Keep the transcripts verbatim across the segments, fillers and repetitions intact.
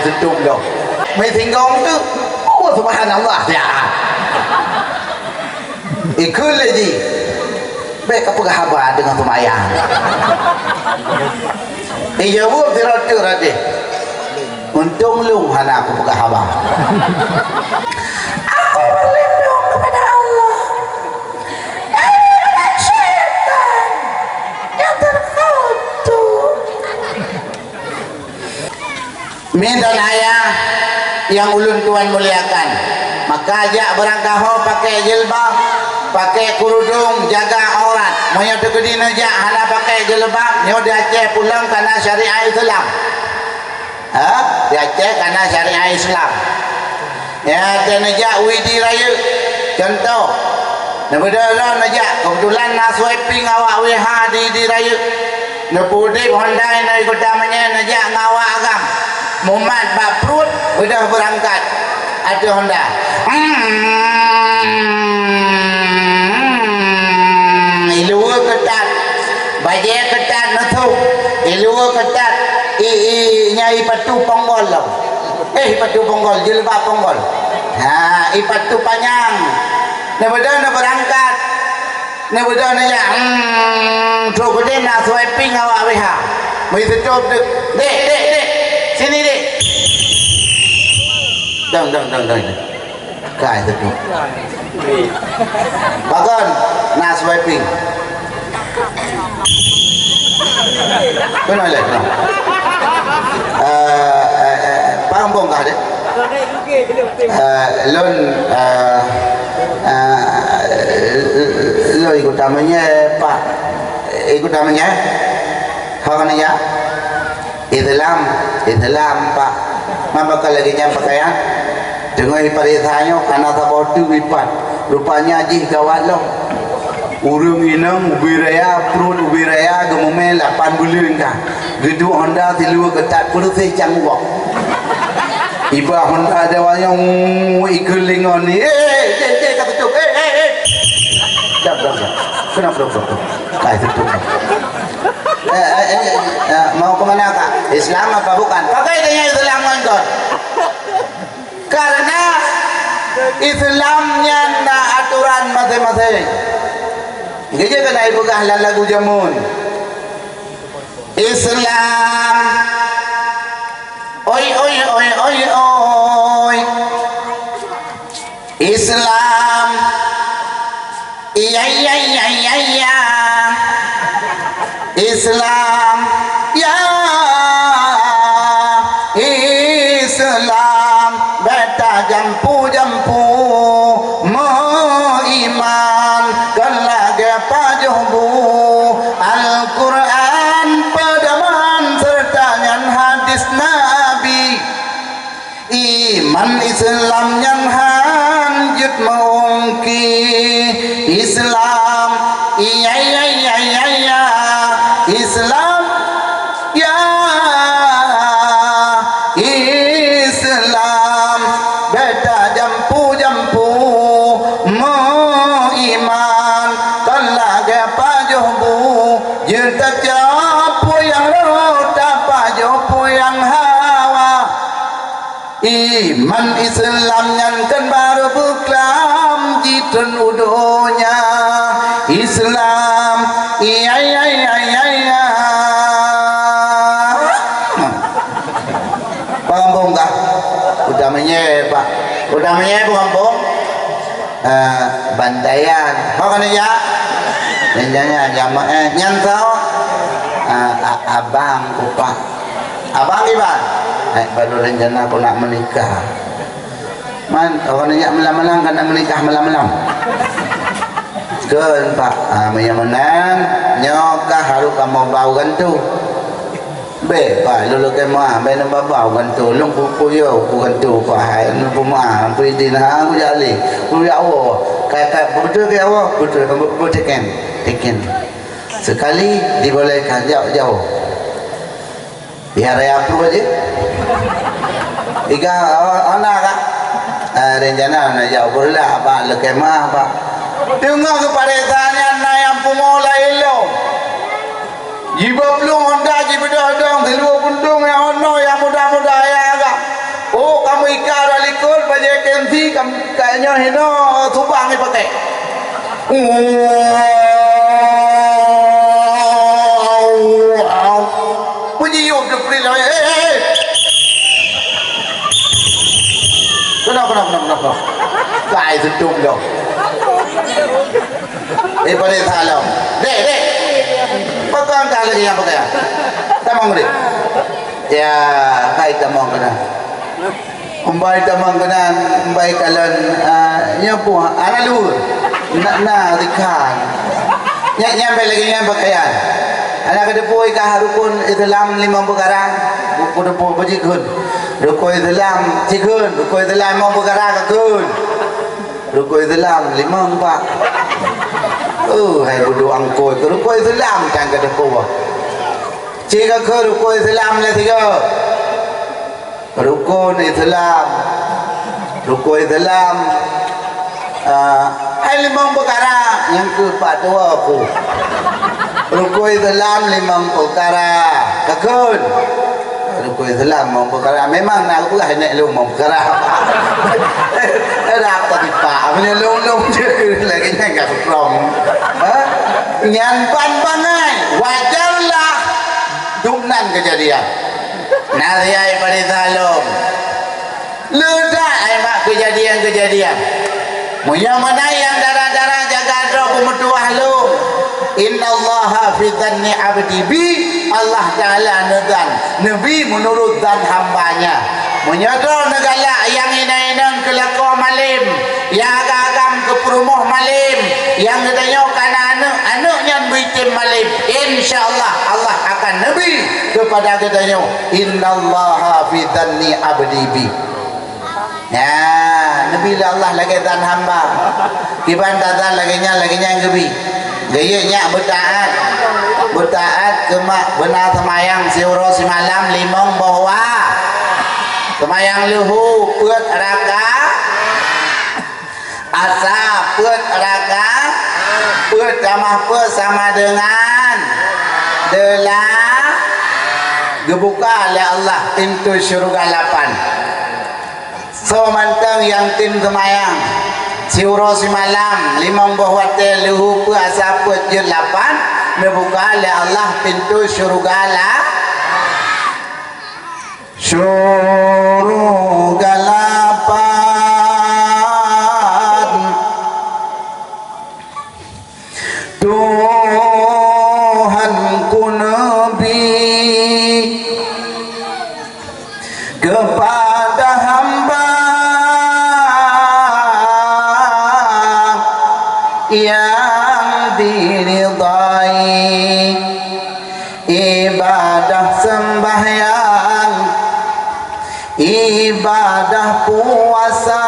Tutup lom. Meusinggong tu. Oh, subhanallah. Ya. Ikut lagi. Baik, apa khabar dengan sembahyang? Ijaweueb sidroe teuk ratéh. Untông lôn hana kupeugah haba. Aku berlindung kepada Allah dari godaan syaitan yang terkutuk. Mi dan ayah nyang ulôn tuan muliakan, maka jak beurangkaho pakai jilbab, pakai kerudung, jaga aurat. Meunyoe teukeudi neujak hana pakai jilbab, nyoe di Aceh pulang kana syariat Islam. Ha? Di Aceh kana syariat Islam. Ya, dan neujak u Idi Rayeuk. Contoh, neubeudôh droe neujak, keubeutulan na sweeping awak W H di Idi Rayeuk. Neupeuudép Honda inoe kota meunyoe neujak ngon awak agam. Mumat bak pruet, beudôh beurangkat. Ateueh Honda. Hmm, iluwa keutat. Bajée keutat neutôb. Iluwa keutat. I, i, nyang ipatu ponggol lom. Eh, ipatu ponggol, jilbab ponggol. Ha, ipatu panyang. Neubeudôh neubeurangkat. Neubeudôh neujak, hmm, trok keudeh na sweeping awak W H. Meuteutôb tu. Dek, dek, dek. Sini, dek. Dong, dong, dong, dong. Kai teutôb. Pakon na sweeping. Keunoe lé, keunoe. Eh, eh, eh, paham bong kah deh? Eh, lôn, eh, eh, lôn ikut tamanya, Pak. Ikut tamanya. Hak ni ya. Islam, Islam, Pak. Maka lagi nyan pakaian. Teungoh ipareksa nyoe, kana saboh teuk ipat. Rupanya jih gawat lom. Ureueng inong ubé raya, pruet ubé raya, geumumé lapan buleuen ka. Geuduek Honda siluweue keutat, peureuséh cangguek. Iba Honda Jawa nyoe, ikeu lingon ni. Eh, eh, cek, cek, ka tutup. Eh, eh, eh. Dap, dap, dap. Kenapa, kenapa, kenapa? Kai tutup. Eh, eh, eh, eh, mau ke mana, Kak? Islam apa bukan? Pakai tanya Islam ngon kon. Karena Islam nyan na aturan masing-masing. Geujak keunan ipeugah lam lagu jameun. Islam. Oi, oi, oi, oi, oi. Islam. Iya, iya, iya, iya, iya. Islam, ya Islam, beta jampu-jampu, meuiman, kon lagée pajoh bu, Al-Qur'an peudoman, seureuta nyan hadis Nabi. Iman Islam nyan han jeuet meuungki. Islam, iya, iya, iya, iya, iya. Islam, ya Islam, beta jampu-jampu, meuiman, kon lagée pajoh bu, jeuet tacok peue nyang rhot, tapajoh peue nyang hawa. Iman Islam nyan kan baru beuklam jitrön u donya. Islam, iya, iya, iya, iya, iya. Paham bong kah? Udah menyep, Pak. Udah menyep, paham bong? Eh, Bantayan. Ho keuneuk jak? Nyan, nyan, nyan, jamaah, eh, nyan soe? Ah, a-, abang ku, Pak. Abang kiban? Eh, baru rencana ku nak menikah. Man, ho keuneuk jak malam-malam, kan nak menikah malam-malam? Kön, Pak. Ah, meunyoe meunan, nyoe kah harôh kamoe ba u gantoe. Bék, Pak, lôn lakée meu'ah, bék neuba-ba u gantoe. Lôn kupeue yo u gantoe, Pak, hai lôn peumeu'ah, peue idin, ha, kujak lé. Kujak woe. Ka, ka, beutôi kujak woe? Beutôi, beutôi, teken. Teken. Sekali dibolehkan, jak jauh. Di hari April je. Iga, oh, oh, na, Kak? Ah, rencana na jak u Beureulah, Pak, lakée meu'ah, Pak. Teungoh geupareksa nyan na nyang pungo laén lom. Jiba plueng Honda jibeudôh dong, siluweue puntông nyang ono nyang muda-muda, ya, agak. Kam-, kayaknya hino subang ni pakai. Bunyi yum tu perih lah. Hei, hei, hei. Kenapa, kenapa, kenapa, kenapa? Kai setum dah. Eh, pada salam. Dek, dek. Pakai angkat lagi yang pakai. Tamang, dek. Ya, kai tamang kena. Umbai tamong keunan, umbai kalon, ah, nyoe pun, hana luweue. Na, na rikhan. Nyan, nyan bèk lagèe nyan pakaian. Hana kateupeue kah rukun Islam limong peukara? Kateupeue, beuji kheun. Rukun Islam, ci kheun. Rukun Islam limong peukara, ka kheun. Rukun Islam limong, Pak. Oh, hai budu angkôi, rukun Islam tan kateupeue. Ci ka kheun rukun Islam lé sigoe. Rukun Islam. Rukun Islam, ah, hai limong peukara nyang keu pat tuwoe ku. Rukun Islam limong peukara. Ka kheun. Rukun Islam limong peukara. Memang na peugah neuk lôn limong peukara. Ada apa tipa? Meunyoe lôn-lôn je lagèe nyan ka seutrom. Ha? Nyan ban bangai. Wajarlah dum nan keujadian. Na siai pada zalom. Le that ai mak keujadian-keujadian. Meunyoe meunan nyang dara-dara jaga droe beumeutuwah lôn. Innallaha fi dzanni abdi bi. Allah Taala neudzan, neubi meunurot dzan hamba-Nya. Meunyoe droe neugalak nyang inong-inong keu lakoe malém, nyang agam-agam keu peurumoh malém, nyang geutanyoe ka na aneuk, aneuk nyan beuitem malém, insya Allah, Allah akan neubi keupada geutanyoe. Innallaha fi dzanni abdi bi. Nyan, neubi lé Allah lagèe dzan hamba. Kiban tadzan lagèe nyan, lagèe nyan geubi. Geuyue nyak beutaat. Beutaat keu mak beuna seumayang siuroe simalam limong boh wa. Seumayang leuhô peuet raka, asa peuet raka, peuet tamah peuet sama dengan dela-, geubuka lé Allah pintoe syeuruga lapan. Soe mantong nyang tem seumayang siuroe simalam limong boh watèe leuhô peuet asa peuet jeuet lapan, neubuka lé Allah pintoe syeuruga la-, syeuruga lapan. Tuhanku neubi keupada hamba nyang diridai. Ibadah sembahyang, ibadah puasa,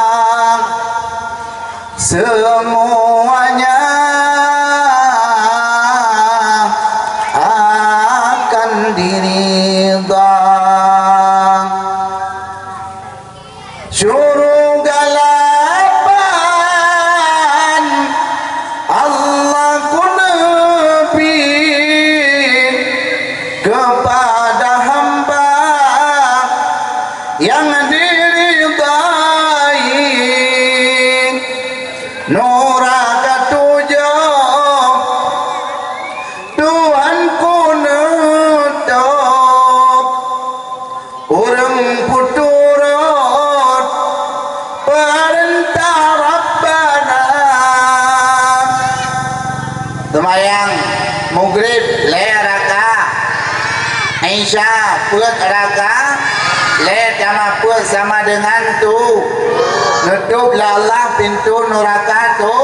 semuanya akan diridha. Syuruga lapan Allah kuneubi keupada hamba nyang diridai. Nuraka tujoh Tuhan kunutôb. Ureuëng peuturot peurintah Rabbana. Seumayang Maghrib lhée raka, Isya peuet raka, lhée tamah peuet sama deungon tu. Neutôb lé Allah pintoe nuraka tu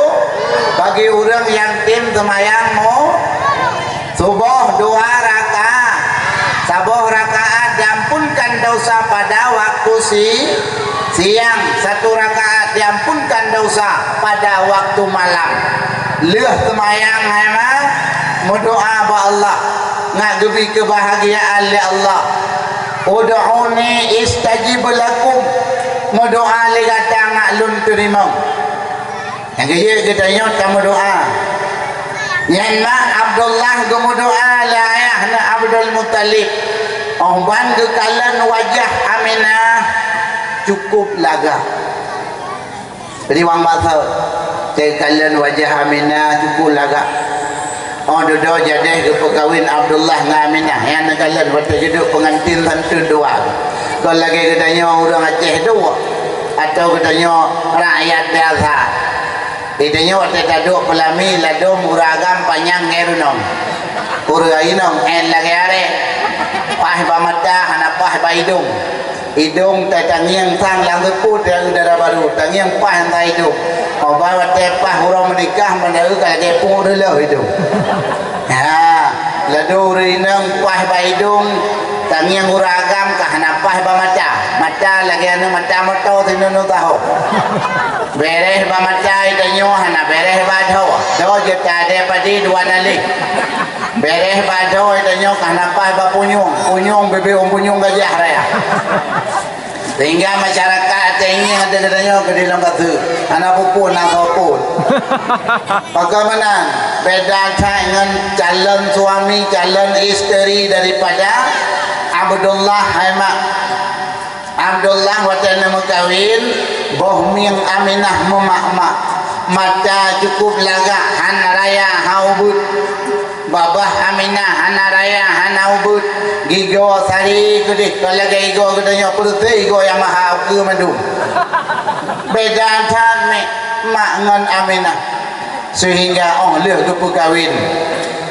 bagi ureuëng nyang tem seumayang mu. Suboh dua rakaat, saboh rakaat diampunkan dosa pada waktu si-, siang, satu rakaat diampunkan dosa pada waktu malam. Lheueh seumayang hai ma, meudoa bak Allah, ngat geubi keubahagiaan lé Allah. Ud'uni astajib lakum, meudoa lé gata ngat lôn teurimong. Nyang keujeuet geutanyoe tameudoa. Nyan mak Abdullah geumeudoa lé ayah na Abdul Muttalib. Óh ban geukalon wajah Aminah cukup lagak. Riwang basoe, teukalon wajah Aminah cukup lagak. Oh dudoe jadeh geupeukawen Abdullah ngon Aminah, nyan neukalon watèe geuduek peungantin santun dua. Kon lagèe geutanyoe ureueng Aceh dua, atau geutanyoe rakyat biasa. Geutanyoe watèe taduek peulami ladôm ureueng agam panyang ngon runong. Ureueng inong èn lagèe arèe, paih bak mata hana paih bak idong. Idong ta-, tangieng sang lam seupôt ya udara barô, tangieng paih ngon idong. Obai watèe paih uroe meunikah, mandai ka lagèe pungo reuleuh idong. Ha, ladôm ureueng inong paih bak idong, tangieng ureueng agam ka hana paih bak mata. Mata lagèe aneuk mata moto sineuneueng taho. Bèrèh bak mata geutanyoe hana bèrèh bak dhoe. Dhoe jeuet ta-adèe padé dua naleh. Bèrèh bak dhoe geutanyoe ka hana paih bak punyueng. Punyueng bibit ôn punyueng gajah raya. Sehingga masyarakat Aceh ngieng ateueh geutanyoe keudilong katu. Hana pupun na sopot. Pakon meunan, beda that ngon calon suami, calon isteri daripada Abdullah hai mak. Abdullah watèe neumeukawen, boh mieng Aminah meumak-mak. Mata cukup lagak, hana raya hana ubeut. Babah Aminah hana raya hana ubeut. Gigoe sari keudeh, kon lagèe gigoe geutanyoe, peureuséh gigoe nyang maha ukeue mandum. Beda that mè mak ngon Aminah. Sehingga óh lheueh geupeukawen,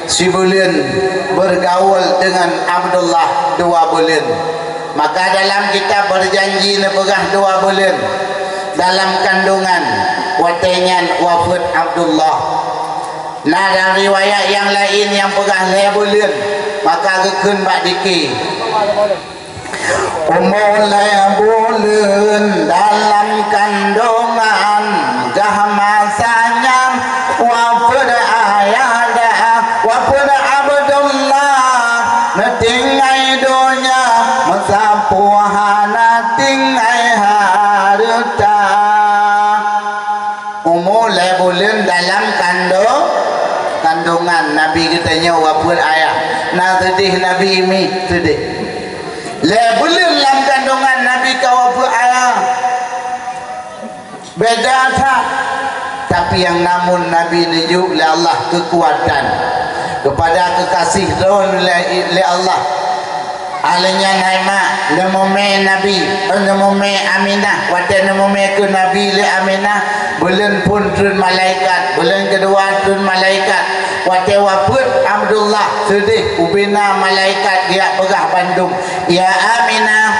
sibuleuen bergaul dengan Abdullah dua buleuen. Maka dalam kitab berjanji neupeugah dua buleuen dalam kandungan, watèe nyan wafeuet Abdullah. Na dalam riwayat nyang laén nyang peugah lhèe buleuen, maka geukheun bak dike. Umu lhèe buleuen dalam kandungan, gah masa nyan wafeuet ayah dan wafeuet Abdullah, neutinggai donya meusapeue hana tinggai hareuta. Umu lhèe buleuen dalam kando-, kandungan Nabi geutanyoe wafeuet ayah. Na seudeh Nabi mi, seudeh. Lhèe buleuen lam kandungan Nabi ka wafeuet ayah. Beda that. Tapi nyang namun Nabi neujok lé Allah keukuatan keupada keukasih droen lé, lé Allah. Lheueh nyan hai mak, neumumè Nabi, eh, neumumè Aminah. Watèe neumumè keu Nabi lé Aminah, buleuen phôn treun malaikat, buleuen keudua treun malaikat. Watèe wafeuet Abdullah, seudeh ubena malaikat geujak peugah bandum, "Ya Aminah,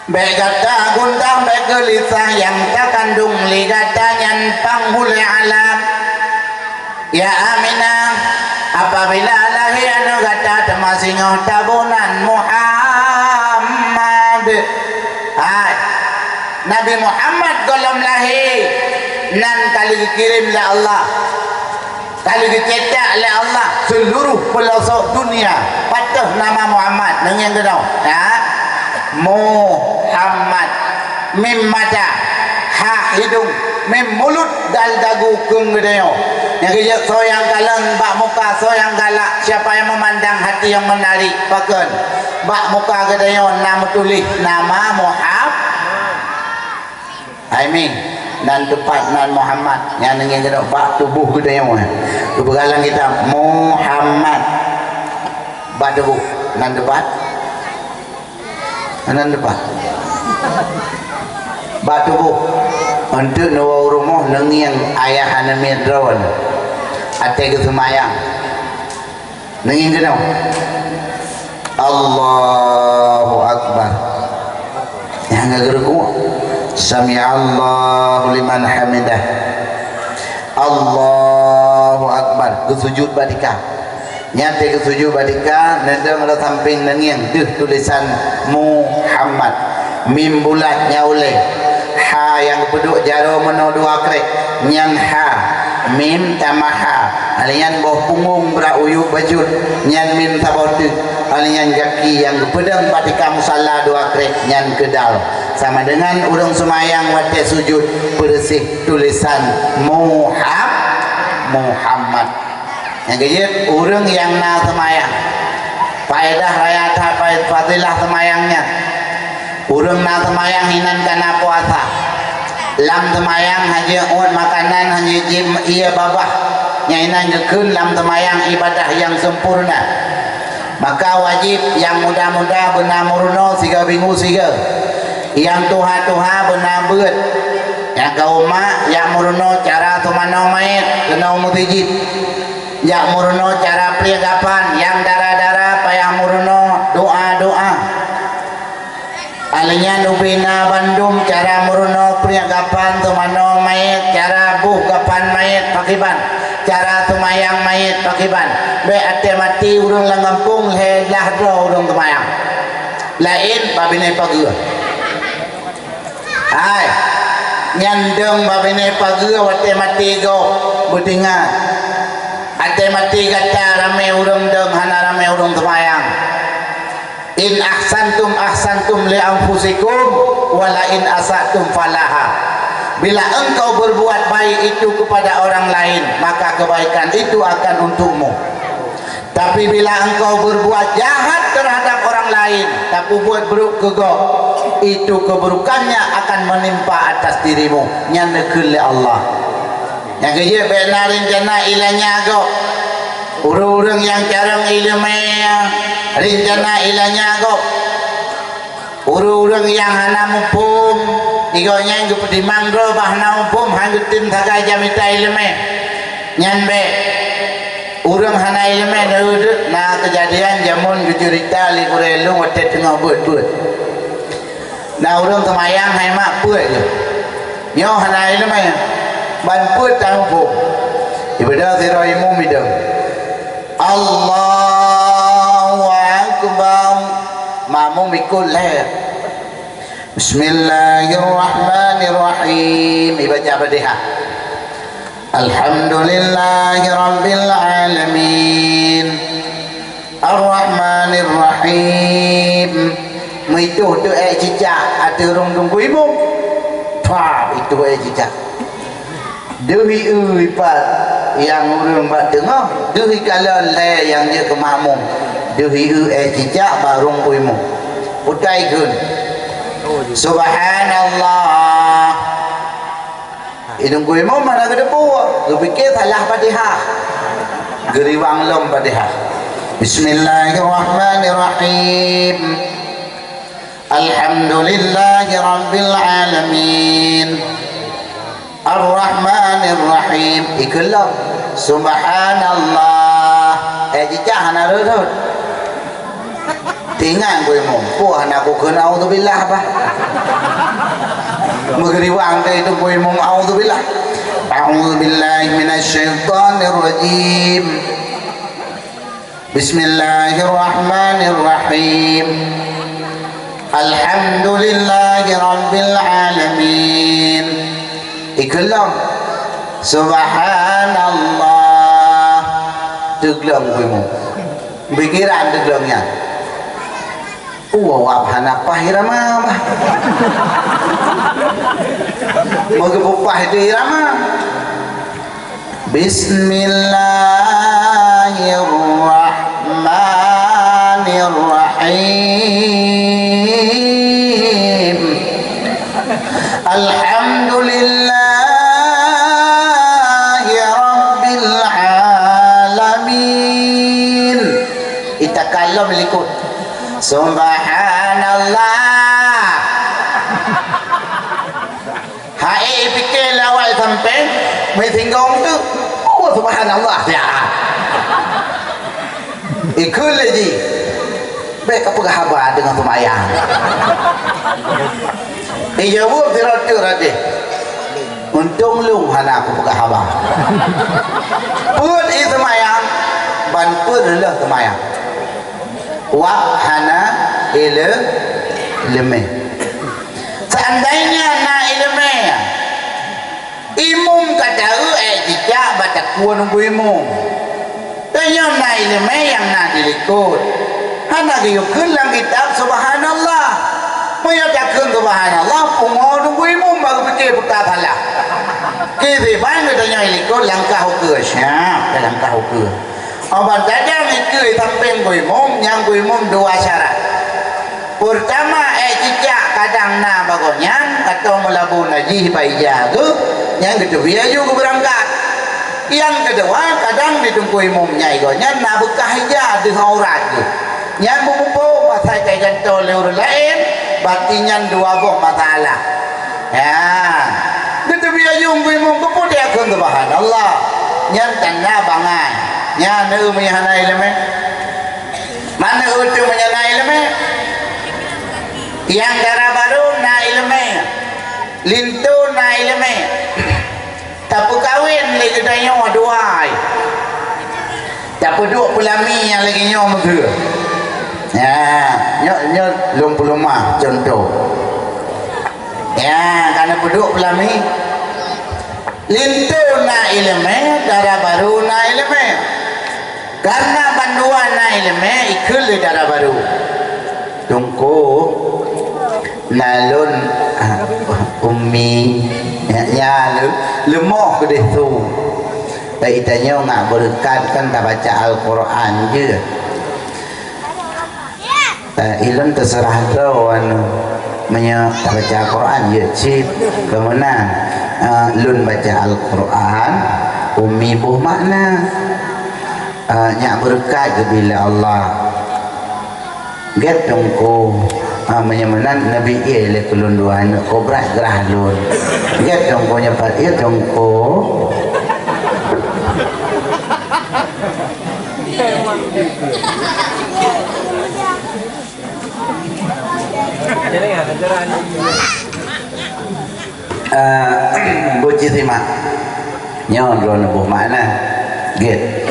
bèk gata guntang, bèk geulisah, nyang takandong lé gata nyan pang hulèe alam. Ya Aminah, apabila lahé aneuk gata teuma singoh tabôh nan Muhammad." Hai, Nabi Muhammad gohlom lahé nan ka lheueh geukirém lé Allah. Ka lheueh geucetak lé Allah seuluruh peulosok dunia patéh nama Muhammad. Neungieng keunoe, ya. Muhammad. Mim mata, ha hidung, mim mulut, dal dagu, keueng geutanyoe. Nyang keujeuet soe nyang kalon bak muka, soe nyang galak, siapa yang memandang hati yang menarik, pakon. Bak muka geutanyoe na meutuléh nama Muhammad. Hai mi, nan teupat nan Muhammad, nyan ngieng keunoe bak tuboh geutanyoe. Geupeugah lam kitab Muhammad. Bak tuboh nan teupat. Nan teupat. Bak tuboh. Eunteuk neuwoe u rumoh neungieng ayah aneuk miet droen. Até geuseumayang. Neungieng keunoe. Allahu Akbar. Nyang ka geurukuk. Sami'allahu liman hamidah. Allahu Akbar. Geusujut bak tika. Nyan teuh geusujut bak tika, neudong lam sampéng neungieng deuh tulésan Muhammad. Mim bulat nyang ulèe. Ha nyang geupeuduek jaroe meunoe dua krek, nyan ha. Mim tamah ha. Lheueh nyan boh punggong brat u yup bacut, nyan mim saboh teuk. Lheueh nyan gaki nyang geupeudong bak tika musala dua krek, nyan keu dal. Sama deungon ureueng seumayang watèe sujut, peureuséh tulésan Muham-, Muhammad. Nyang keujeuet, ureueng nyang na seumayang. Faedah raya that, fae-, fadilah seumayang nyan. Ureueng na seumayang inan ka na puasa. Lam teumayang hana jeuet makanan, hana jeuet ie babah. Nyang inan geukheun lam teumayang ibadah nyang sempurna. Maka wajéb nyang muda-muda beuna meurunoe sigoe bingoe sigoe. Nyang tuha-tuha beuna beuet. Nyang ka umat nyang meurunoe cara teumanoe manyét keunoe meuseujid. Jak meurunoe cara pliek gapan, nyang dara-dara payah meurunoe doa-doa. Alèh nyan ubé na bandum cara meurunoe pliek gapan teumanoe manyét, cara boh gapan manyét pakriban, cara teumayang manyét pakriban. Bèk até maté ureueng lam gampông lhèe blah droe ureueng teumayang. Laén bak binéh pageue. Hai, nyan dong bak binéh pageue watèe maté gob beutingat. Até maté gata ramé ureueng dong hana ramé ureueng teumayang. In ahsantum ahsantum li anfusikum wa la in asatum falaha. Bila engkau berbuat baik itu kepada orang lain, maka kebaikan itu akan untukmu. Tapi bila engkau berbuat jahat terhadap orang lain, tapeubuet brok keu gob, itu keburukannya akan menimpa atas dirimu. Nyan neukheun lé Allah. Nyang keujeuet bèk na reuncana ilanya gob. Ureueng-ureueng nyang carông ileumèe, reuncana ilanya gob. Ureueng-ureueng nyang hana muphom, di gobnyan geupeutimang droe bah hana muphom, han geutem sagai jamita ileumèe. Nyan bèk. Ureueng hana ileumèe deuh-deuh na keujadian jameun geuceurita lé gurèe lôn watèe teungoh beuet-beuet. Na ureueng teumayang hai mak peuet lé. Nyoe hana ileumèe, ban peuet tamuphom. Ibadah sidroe imum idong. Allahu Akbar. Makmum ikot lhèe. Bismillahirrahmanirrahim. Ibaca Fatihah. Alhamdulillahirabbil alamin. Arrahmanirrahim. Meuitoh teuh èk cicak ateueh rhueng teungku imum. Pah, itoh èk cicak. Deuh ié pat nyang ureueng bak teungoh, deuh ikalon lhèe nyang jeuet keu makmum. Deuh ié èk cicak bak rhueng teungku imum. Utai kheun. Subhanallah. Teungku imum hana geuteupeue, geupike salah Fatihah. Geuriwang lom Fatihah. Bismillahirrahmanirrahim. Alhamdulillahirabbil alamin. Arrahmanirrahim. Ikheun lom. Subhanallah. Èk cicak hana rhot-rhot. Teuingat teungku imum, peue hana kukheun naudzubillah bah. Meugeriwang teuh teungku imum, naudzubillah. A'udzubillahi minasyaitonirrajim. Bismillahirrahmanirrahim. Alhamdulillahirabbil alamin. Ikheun lom. Subhanallah. Teuglom teungku imum. Pikiran teuglom nyan. Uwab hana paih irama bah. Meugeupeupaih teuh irama. Bismillahirrahmanirrahim. Alhamdulillahirabbil alamin. Ita kalon likot. Subhanallah. Hai ipike lé awai sampéng, meusinggong tu. Oh, subhanallah. Ya. Ikheun lé jih. Bèk kapeugah haba deungon seumayang. Ijaweueb sidroe teuk ratéh. Untông lôn hana kupeugah haba. Peuet ie seumayang, ban peuet reuloh seumayang. Wab hana ile-, ileumèe. Seandainya na ileumèe, imum ka taeu èk cicak bak takue teungku imum. Tanyoe na ileumèe nyang na di likot. Hana geuyue kheun lam kitab subhanallah. Meunyoe takheun subhanallah, pungo teungku imum bak geupike peue ka salah. Kiban geutanyoe i likot langkah ukeue, siap, langkah ukeue. Óh ban tajak ikeue sampéng teungku imum, nyang teungku imum dua syarat. Peurtama, èk cicak kadang na bak Nyan atau meulabu najih bak ija geuh, nyan geuteubiet aju geubeurangkat. Nyang keudua, kadang di teungku imum nyai gobnyan na beukah ija deuh aurat geuh. Nyan beumuphom asai ka igantoe lé ureueng laén, berarti nyan dua boh masalah. Ya. Geuteubiet aju teungku imum, keupeue takheun subhanallah. Nyan tanda bangai. Nyan neu meunyo hana iéleumé. Mana ureueng meunyo na iéleumé? Nyang dara barô na iéleumé. Linto na iéleumé. Tapeukawen lé geutanyoe dua ai. Tapeuduek peulami nyang lagée nyoe meukeue. Ya, nyoe, nyoe lôn peuleumah contoh. Ya, ka na peuduek peulami. Linto na iéleumé, dara barô na iéleumé. Karena bandua na iéleumé, ikheun lé dara barô. Teungku, na lôn, ah, ummi, ya, ya, leumoh keudeh su. Bak geutanyoe ngat beureukat kan tabaca Al-Quran jeuet. Eh, ilôn teuseurah droe anu, meunyoe tabaca Al-Quran jeuet cit, keu meunan, eh, lôn baca Al-Quran, ummi boh makna. Ah, nyak beureukat geubri lé Allah. Gét teungku, ah, meunyoe meunan neubi ié lé keu lôn dua aneuk kobra grah lôn. Gét teungku nyoe pat ié teungku. Ah, buci simak. Nyoe droeneuh boh makna. Gét.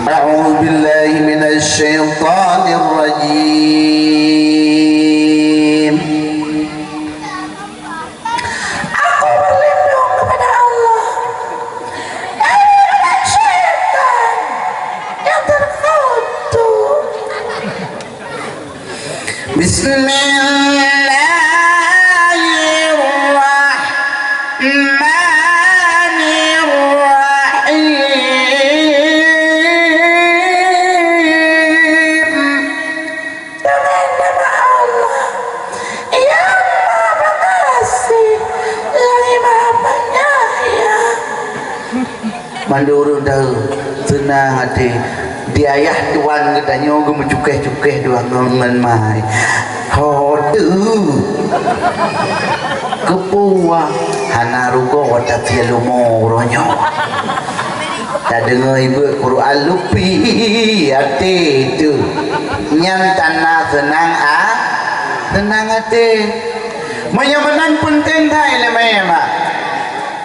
A'udzubillahi minasyaitonirrajim. Aku berlindung kepada Allah dari godaan syaitan yang terkutuk. Bismillahirrahmanirrahim. Dengan nama Allah yang Maha Pengasih, lagi Maha Penyayang. Mandum ureueng taeu, seunang até. Di ayah tuan geutanyoe geumeucukeh-cukeh dua ngon, ngon mai. Ho teu. Keupeue hana rugoe watèe leumo uroe nyoe. Tadeungoe ibu Quran lupi até teu. Nyan tanda seunang a-, seunang até. Meunyoe meunan peunteng that ileumèe, mak.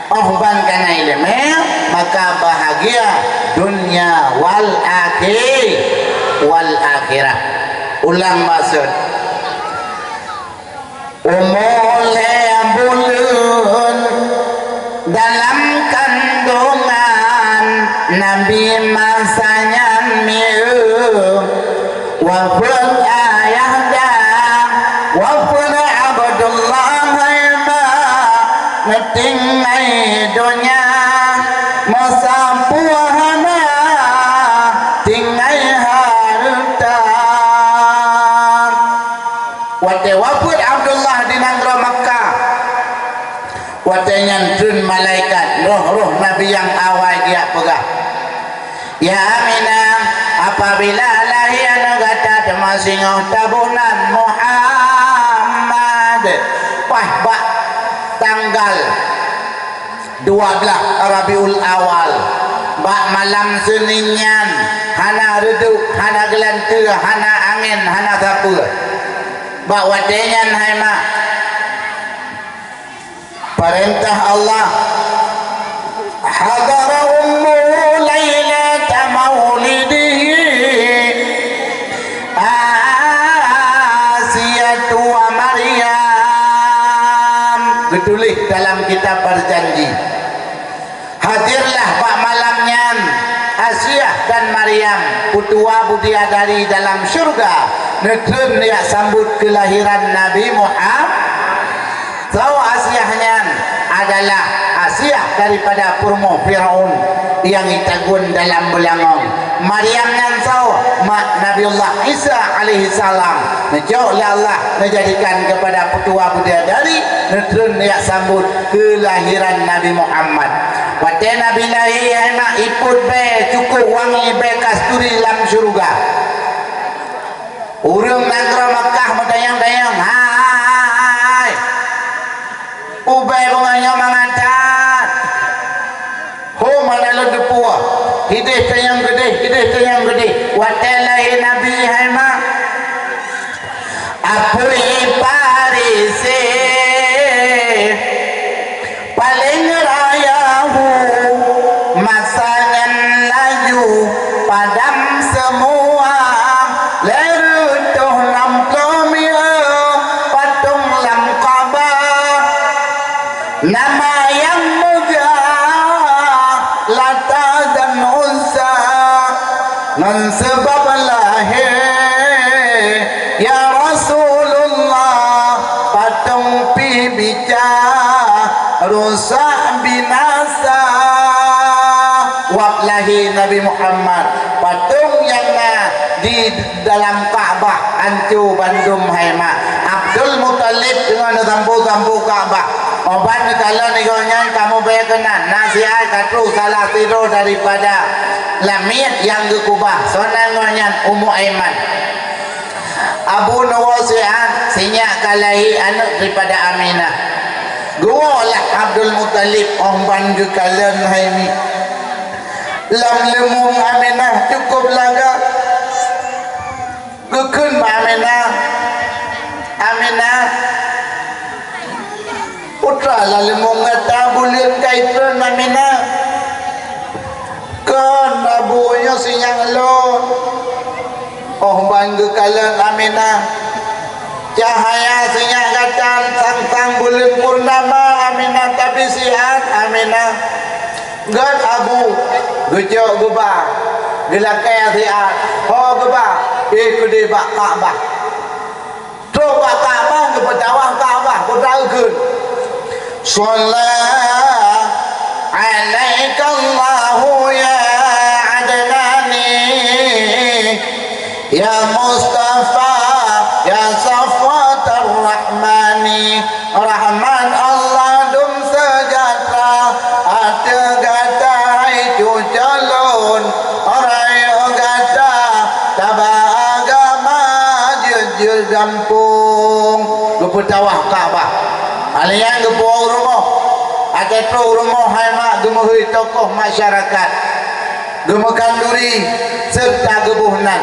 Óh ban ka na ileumèe, maka bahagia dunia wal akhi-, wal akhirah. Ulang maksud. Umu lhèe buleuen dalam kandungan, Nabi masa nyan mieu. Wafeuet ayah dan wafeuet Abdullah, hai mak, neutinggai donya, meusapeue hana tinggai hareuta. Watèe wafeuet Abdullah di nanggroe Makkah, watèe nyan treun malaikat, roh-roh nabi nyang awai geujak peugah, "Ya Aminah, apabila lahé aneuk gata teuma singoh taboh nan Muhammad." Paih bak tanggal dua blaih Rabiul Awal, bak malam Seunin nyan, hana reudôk, hana geulanteue, hana angén, hana sapeue. Bak watèe nyan, hai mak, Peurintah Allah, "Hadara ummuhu lailata maulidihi Asiyatu wa Maryam." Geutuléh dalam kitab Perjanji. Hadirlah bak malam nyan Asiah dan Maryam, peutua bidadari dalam syeuruga, neutreun jak sambot keulahiran Nabi Muhammad. Soe Asiah nyan? Adalah Asiah daripada peurumoh Firaun nyang jitagun dalam beulangong. Maryam nyan soe? Mak Nabiullah Isa alaihissalam. Neucok lé Allah, neujadikan keupada peutua bidadari, neutreun jak sambot keulahiran Nabi Muhammad. Watée Nabi lahé, hai mak, ipot bée cukôp wangi, bée kasturi lam syeuruga. Ureuëng nanggroe Makkah meutanyong-tanyong, "Hai, ubée beungoh nyoe mangat that? Ho mana lôn teupeue? Ideh tanyong keudeh, ideh tanyong keudeh." Watée lahé Nabi, hai mak, apui Parisi. Paleng raya hu, masa nyan laju padam seumua, lhèe reutôh nam ploh mieu patong lam Ka'bah. Nama nyang meugah Lata dan Uzza, ngon seubab lahé, ya Rasulullah, patong pih bi- Peucah, rusak, binasa. Wab lahé Nabi Muhammad, patong nyang na di dalam Ka'bah anco bandum, hai mak. Abdul Muthalib teungoh neusampoe-sampoe Ka'bah. Óh ban neukalon gobnyan, kamoe bèe keunan, na siat ka troh salah sidroe daripada lamiet nyang geukubah. Soe nan gobnyan? Ummu Aiman. Abu neuwoe siat, sinyak ka lahé aneuëk daripada Aminah. Geuwoe lah Abdul Muthalib óh ban geukalon, hai mi. Lam leumong Aminah cukôp lagak. Geukheun bak Aminah, "Aminah, putra lam leumong gata buleuen ka itrön, Aminah." "Kon, Abu, nyoe sinyak lôn." Óh ban geukalon Aminah, cahya sinyak gata sang-sang buleuen purnama, Aminah, tapi siat, Aminah. Gét, Abu, geucok geuba, geulakée siat, ho geuba, pih keudeh bak Ka'bah. Troh bak Ka'bah, geupeutawaf Ka'bah, peue geukheun? Shalla alaikallahu ya Adnani, ya Mustafa, ya Safwatar Rahmani. Rahmat Allah dum seujahtera ateueh gata, hai cuco lôn, rayeuk gata taba agama jeuet-jeuet gampông. Geupeutawaf Ka'bah. Alèh nyan geupuwoe u rumoh. Watèe troh u rumoh, hai mak, geumeuhôi tokoh masyarakat, geumeukan duri, seureuta geuboh nan.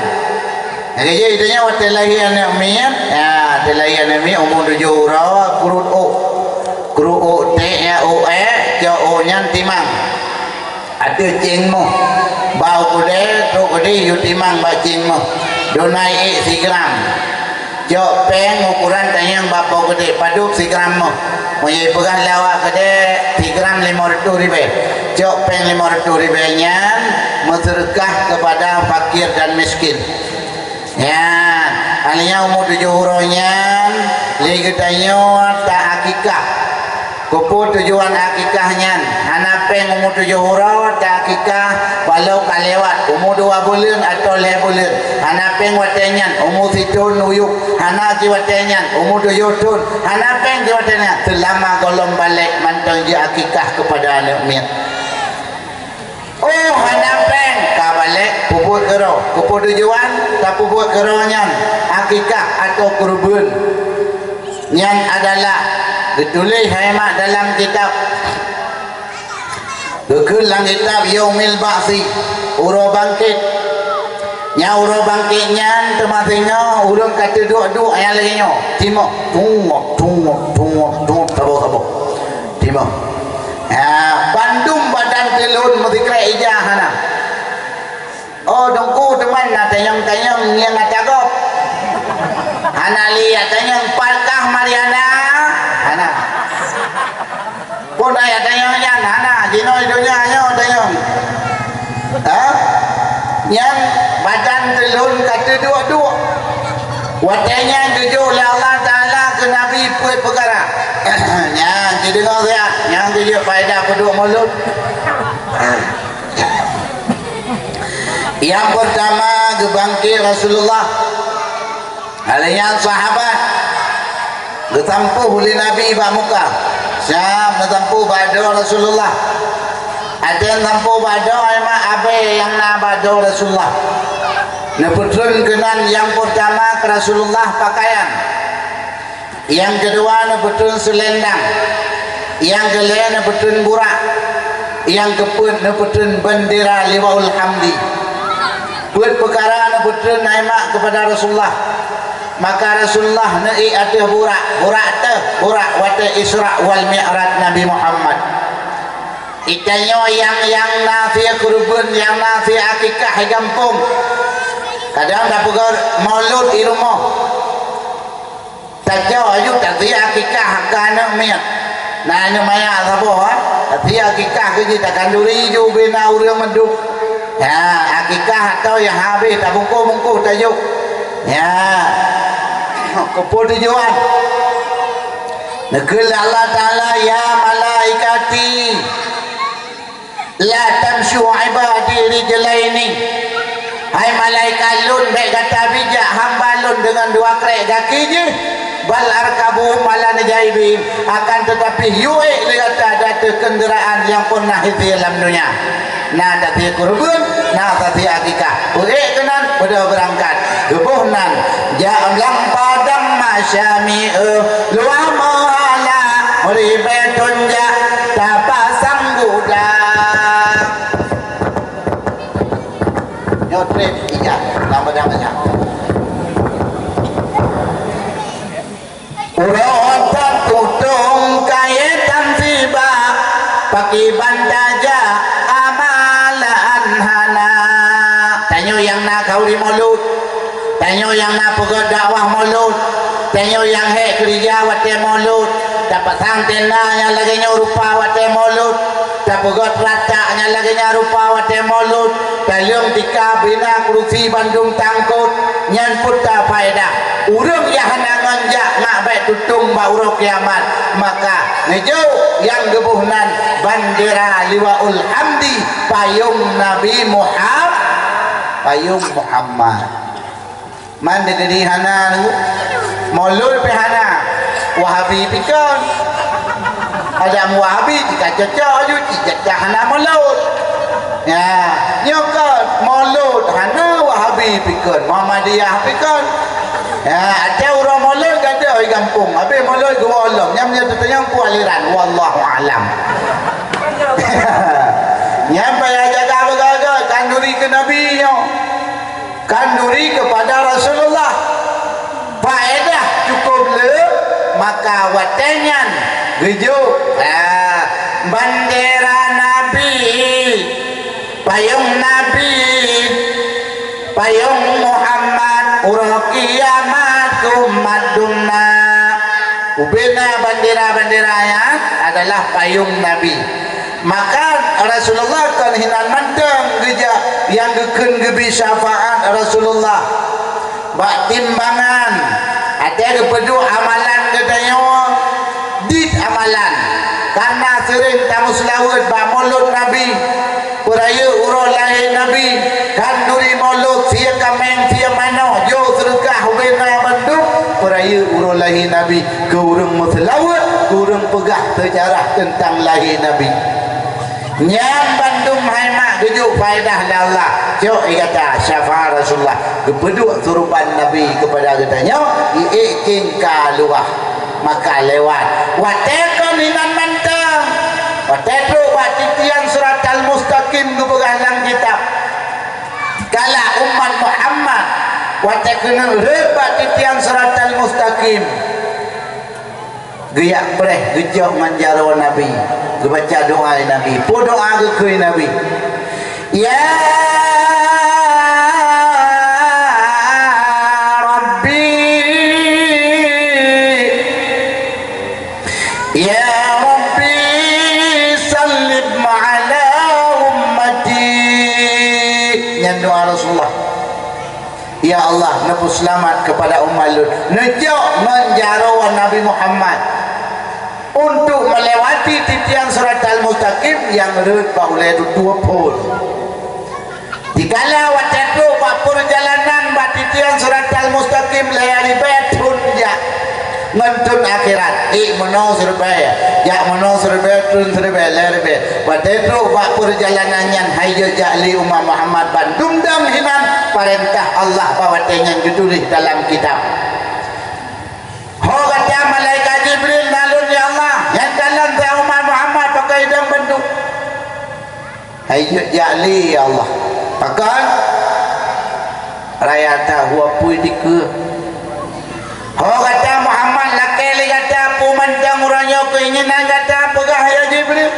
Nyang keujeuet, geutanyoe watèe lahé aneuëk miet, ya, watèe lahé aneuëk miet umu tujoh uroe, kurot ôk. Kurot ôk tèk, ya, ôk èk, cok ôk nyan timang. Ateueh céng moh. Ba u keudè, trok keudè, yue timang bak céng moh. Dona ék sigram. Cok péng ukoran tanyong bak po keudè, padub sigram moh. Meunyoe peugah lé awak keudè, sigram limong reutôh ribèe. Cok péng limong reutôh ribèe nyan meuseudeukah keupada fakir dan miskin. Nyan, alèh nyan umu tujoh uroe nyan, lé geutanyoe ta-akikah. Keupeue tujuan akikah nyan? Hana péng umu tujoh uroe ta-akikah, walau ka lewat umu dua buleuen atawa lhèe buleuen. Hana péng watèe nyan umu sithon uyueb, hana siwatèe nyan umu tujoh thon, hana péng siwatèe nyan seulama gohlom balek mantong jiakikah keupada aneuëk miet. Oh, hana péng, ka balek peubuet keudroe. Keupeue tujuan tapeubuet keudroe nyan? Akikah atawa keureubeuen. Nyan adalah geutuléh hai mak dalam kitab. Geukheun lam kitab Yaumil Ba'tsi, uroe bangkét. Nyang uroe bangkét nyan teuma singoh ureuëng ka teuduek-duek nyang lagèe nyoe. Timoh, tuok, tuok, tuok, tuok, saboh-saboh. Timoh. Ha, bandum badan teulon meusikrek ija hana. Oh, Teungku teuma na tanyong-tanyong nyang ata gob. Hana lé tanyong, "Pat kah Mariana?" Hana. Pun ayat tanyong nyan hana, jinoe donya nyoe tanyong. Ha? Nyan badan teulon ka teuduek-duek. Watèe nyan geujok lé Allah Taala keu Nabi peuet peukara. Nyan Deungoe siat nyang geujok faedah peuduek mulod. Nyang peurtama, geubangkét Rasulullah. Lheueh nyan sahabat geusampôh lé Nabi bak muka, siab neusampôh bak droe Rasulullah. Watée neusampôh bak droe, hai mak, abée nyang na bak droe Rasulullah. Neupeutrön keunan nyang peurtama keu Rasulullah pakaian. Nyang keudua neupeutrön seulendang, nyang keulhée neupeutrön burak, nyang keupeuet neupeutrön bendera Liwaul Hamdi. Peuet peukara neupeutrön hai mak keupada Rasulullah. Maka Rasulullah neuék ateueh burak, burak teuh, burak watée Isra wal Mi'raj Nabi Muhammad. Geutanyoe nyang, nyang na sie keureubeuen, nyang na sie akikah di gampông, kadang tapeugét mulod di rumoh. Tacok aju tasie akikah keu aneuk miet. Na aneuk manyak saboh, ha? Tasie akikah keu jih, takanduri ju ubé na ureuëng mandum. Ya, akikah atau nyang habéh tabungkôh-bungkôh tajok. Ya. Keupeue tujuan? Neukheun lé Allah Taala, "Ya malaikati, la tamsyu ibadi rijlaini." Hai malaikat lôn, bék gata bijak hamba lôn deungon dua krék gaki jih. "Bal arkabuhum ala najaibihim." Akan teutapi, yue ék lé gata di ateueh keundeuraan nyang pernah hise lam donya. Na tasie keureubeuen, na tasie akikah. Peuék keunan, beudôh beurangkat. Geuboh nan, jak lam padang masyami, eh, luwah meuhala, meuribée thon jak tapasang gudang. Nyoe treb ijak lam padang masyami. Uroe tan tutong kayée tan sibak, pakriban tajak amalan hana. Tanyoe nyang na khauri mulod, tanyoe nyang na peugét dakwah mulod, tanyoe nyang hék keurija watée mulod, tapasang tenda nyang lagée nyoe rupa watée mulod, tapeugét ratak nyang lagée nyan rupa watée mulod, taleueng tika bina keurusi bandum tangkot, nyan peue ta faedah. Ureuëng nyang hana ngon jak mak bék tutong bak uroe kiamat. Maka neujok nyang geuboh nan bandera Liwaul Hamdi, payong Nabi Muham-, payong Muhammad. Man deungoe hana, mulod pih hana, Wahabi pih kon. Ada Wahabi, cicak cocok aju, cicak hana mulod. Ya, nyoe kon, mulod hana, Wahabi pih kon, Muhammadiyah pih kon. Ya, ada ureuëng mulod gadoh di gampông, habéh mulod geuwoe lom, nyam nyoe teutanyong peue aliran, wallahu alam. Nyam payah jaga beugét-gét, kanduri keu Nabi nyoe. Kanduri keupada Rasulullah. Faedah cukup le, maka watée nyan geujok, ha, bandera Nabi, payong Nabi, payong Muhammad, uroe kiamat umat dumna. Ubena bandera-bandera nyan adalah payong Nabi. Maka Rasulullah kon hinan mantong geujak nyang geukheun geubi syafaat Rasulullah. Bak timbangan, watée geupeuduek amalan geutanyoe, dit amalan. Karena seuring tameuseulaweuet bak mulod Nabi, peurayeuk uroe lahé Nabi, kanduri mulod, sie kaméng, sie manok, jok seudeukah ubena bandum, peurayeuk uroe lahé Nabi. Keu ureuëng meuseulaweuet, keu ureuëng peugah seujarah teuntang lahé Nabi. Nyan bandum hai mak geujok faedah lé Allah. Cok gata syafaat Rasulullah, geupeuduek suruban Nabi keupada geutanyoe, iék king ka luwah, maka lewat. Watée kon inan mantong, watée trok bak titian Siratal Mustaqim geupeugah lam kitab, kalak umat Muhammad, watée keuneuk rhot bak titian Siratal Mustaqim. Geujak preh, geucok ngon jaroe Nabi, geubaca doa Nabi. Peue doa geukheun Nabi? Ya Rabbi, ya Rabbi, sallim ala ummati. Nyan doa Rasulullah. Ya Allah, neupeuseulamat keupada umat lôn. Neujok ngon jaroe Nabi Muhammad. Untuk melewati titian Siratal Mustaqim nyang rhot bak ulèe dudoe phôn. Dikala watèe trôk bak peurjalanan bak titian Siratal Mustaqim lhèe ribèe thôn jak ngon thôn akhirat, ék meunoe siribèe, jak meunoe siribèe, thôn siribèe, lhèe ribèe. Watèe trôk bak peurjalanan nyan han jeuet jak lé umat Muhammad, bandum dong hinan peurintah Allah bak watèe nyan geutuléh dalam kitab. Ho gata malaikat Jibril, na lôn ya Allah, nyang kalon sa umat Muhammad pakai idong bandum. Hai jeuet jak lé ya Allah. Pakon? Raya that hue apui dikeue. Ho gata Muhammad, lakèe lé gata peue mantong uroe nyoe keuinginan gata, peugah ya Jibril.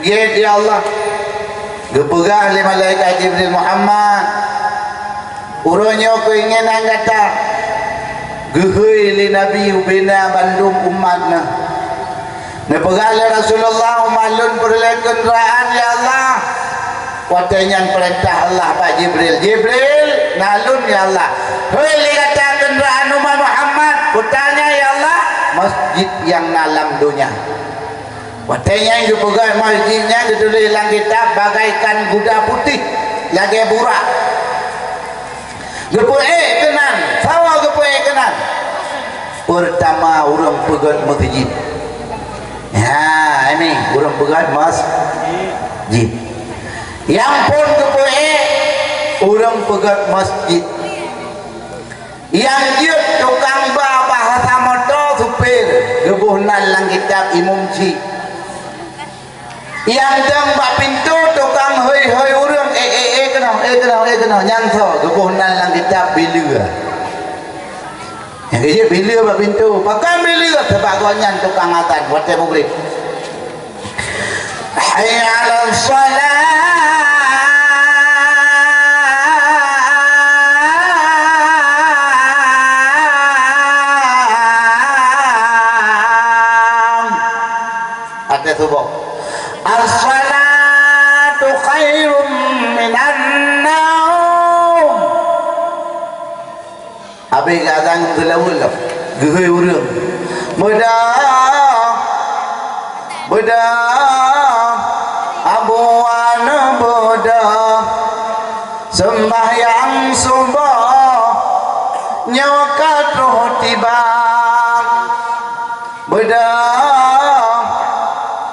Gét ya Allah. Geupeugah lé malaikat Jibril, Muhammad, uroe nyoe keuinginan gata geuhôi lé Nabi ubena bandum umat na. Neupeugah lé Rasulullah, umat lôn peureulèe keundaraan ya Allah. Watèe nyan peurintah Allah bak Jibril, Jibril, na lôn ya Allah. Hôi lé gata keundaraan umat Muhammad, peutanya ya Allah, masjid nyang na lam donya. Watèe nyan geupeugah masjid nyan geutuléh lam kitab bagaikan guda putéh lagèe burak. Geupeuék keunan, sawa geupeuék keunan. Peurtama ureueng peugöt masjid. Ha, ini ureueng peugöt masjid. Nyang phôn geupeuék ureueng peugöt masjid. Nyang jeuet tukang ba bahasa moto, supir, geuboh nan lam kitab imum chik. Nyang dong bak pintoe tukang hôi-hôi ureueng, "Eh, eh, eh, keunoe, eh, keunoe, eh, keunoe." Nyan soe geuboh nan lam kitab bileue. Nyang jeuet bileue bak pintoe. Pakon bileue? Sabab gobnyan tukang azan watèe mugrib. Hayya 'alas shalah. Ateueh suboh. As-salatu khairum minan naum. Habéh geuazan seulaweuet lom, geuhôi ureueng. Beudôh, beudôh, abuan beudôh, seumbahyang suboh nyoe ka troh tiba. Beudôh,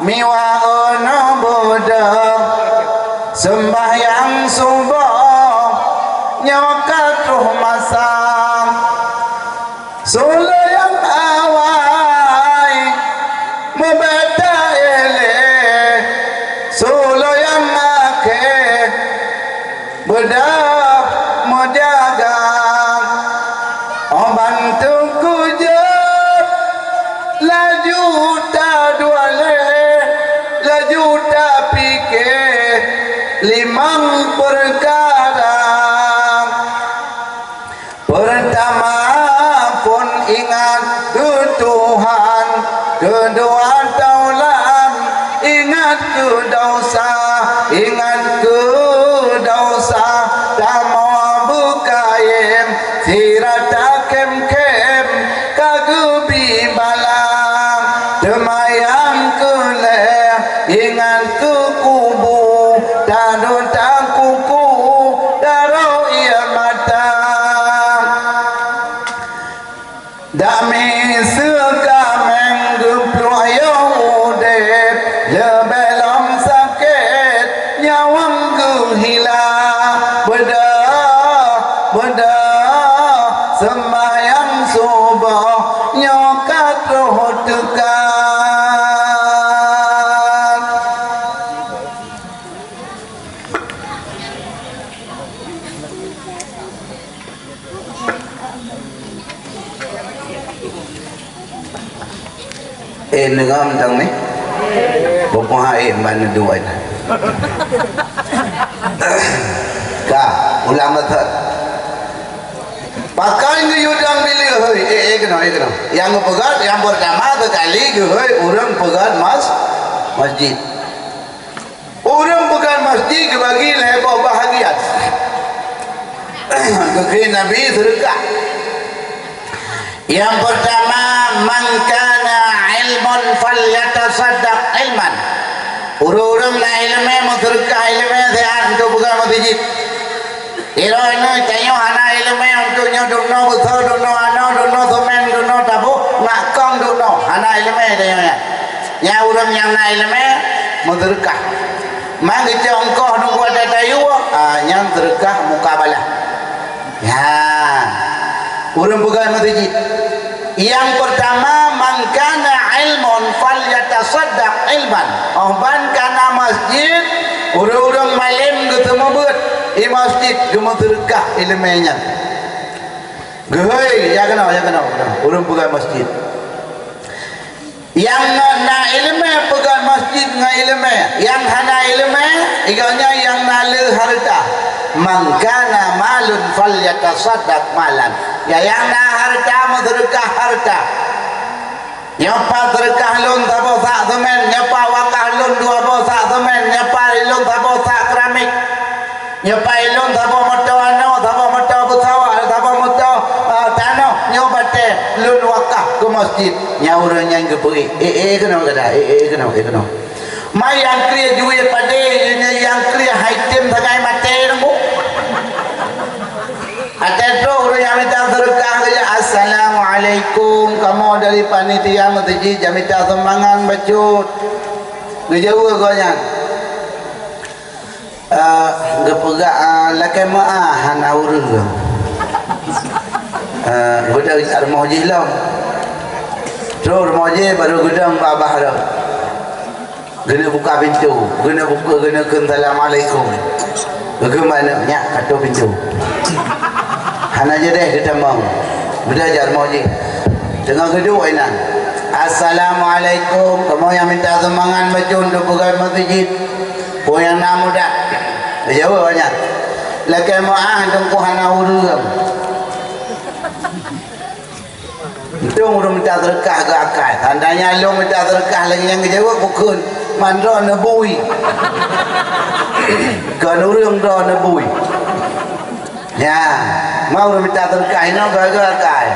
miwa ôn beudôh, seumbahyang suboh nyoe ka troh masa. Sulo nyang awai meubeuet taéh lé, sulo nyang akhé beudôh meujaga. Óh ban teungku jeuet, laju taduek lé, laju tapike limong peukara. Peurtama phon ingat keu Tuhan, keudua taulan ingat keu desya, ingat keu desya, tamong beukayém, sira takhém-khém ka geubi bala. Teuma nyang keu lhèe ingat keu kubu, taduek takuku, taroh ié mata. Dak miseue kaméng geupluek yoh udép, leubeh lom sakét nyawöng geuhila. Beudôh, beudôh, seumbahyang suboh nyoe ka troh teuka. Eh, neungam tang ni? Peue hai ban neuduek na. Ka, ulang beutôi. Pakon geuyue dong bileue hôi? Eh, eh, keunoe, eh, keunoe. Nyang geupeugöt, nyang peurtama seukali geuhôi ureueng peugöt mas-, masjid. Ureueng peugöt masjid geubagi lhèe boh bahagian. Geukheun Nabi seudeukah. Nyang peurtama, man kana Ilmun falyatasaddaq ilman. Ureuëng-ureuëng na iéleumé meuseudeukah iéleumé siat untuk peugah meuseujid. Droeneuh tanyoe hana iéleumé untuk nyoe dum noe beusoe, dum noe anoe, dum noe seumén, dum noe taboh, nak kong dum noe, hana iéleumé tanyoe nyan. Nyan ureuëng nyang na iéleumé meuseudeukah. Man geucok eungkoh nunggu ata tayue, ah, nyan seudeukah mukabalah. Nyan, ureuëng peugah meuseujid. Nyang peurtama, man kana ilmun falyatasaddaq ilman. Óh ban kana masjid, ureuëng-ureuëng malém geuseumeubeuet i masjid geumeuseudeukah iéleumé nyan. Geuhôi, ya keunoe, ya keunoe, keunoe. Ureuëng peugah masjid. Nyang na iéleumé peugah masjid ngon iéleumé, nyang hana iéleumé, gobnyan nyang na le hareuta. Man kana malun falyatasaddaq malan. Ya, nyang na hareuta meuseudeukah hareuta. Nyoe pat seudeukah lôn saboh sak seumén, nyoe pat wakah lôn dua boh sak seumén, nyoe pat lôn saboh sak keramik. Nyoe pat lôn saboh moto anoe, saboh moto beusawa, saboh moto, eh, tanoh, nyoe batée lôn wakah keu masjid. Nyan ureuëng nyan geupeuék, "Eh, eh, keunoe gata, eh, eh, keunoe, eh, keunoe." Man nyang kriet juet padé, nyang kriet hai tem sagai maté nunggu. Até trok ureuëng nyang mita seudeukah geujak, "Assalamualaikum, kamoe dari panitia meuseujid, jak mita sumbangan bacut." Geujaweueb gobnyan. Eh, geupeugah, eh, lakée meuáh hana ureuëng. Eh, geupeugah rumoh jih lom. Trok rumoh jih baru geudong babah rot. Geuneuk buka pintoe, geuneuk buka, geuneuk kheun, "Assalamualaikum." Geukheun bak aneuk, "Nyak, ka toe pintoe." Hana jadeh geutamong. Beudôh jak rumoh jih. Teungoh geuduek inan. "Assalamualaikum, kamoe nyang mita sumbangan bacut untuk peugah meuseujid." Peue nyang na muda? Geujaweueb awaknyan, "Lakée meuáh, Teungku, hana ureuëng." Untông ureuëng mita seudeukah geuakai. Seandainya lôn mita seudeukah lagée nyang geujaweueb, bukon, man droe neubui. Kon ureuëng droe neubui. Ya, ma ureuëng mita seudeukah inoe geuakai.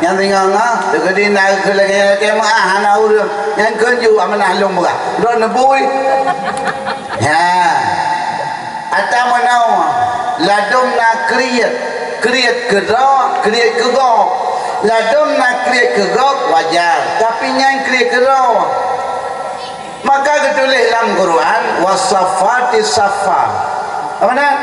Nyang singoh-ngoh, teukeudi na keu lagée nyan, lakée meuáh hana ureuëng, nyan kheun ju amanah lôn peugah. Droeneuh bui. Ya. Atawa meunoe, ladôm na kriet, kriet keu droe, kriet keu gob. Ladôm na kriet keu gob, wajar, tapi nyan kriet keu droe. Maka geutuléh lam Quran, "Was-saffati saffa." Apa nan?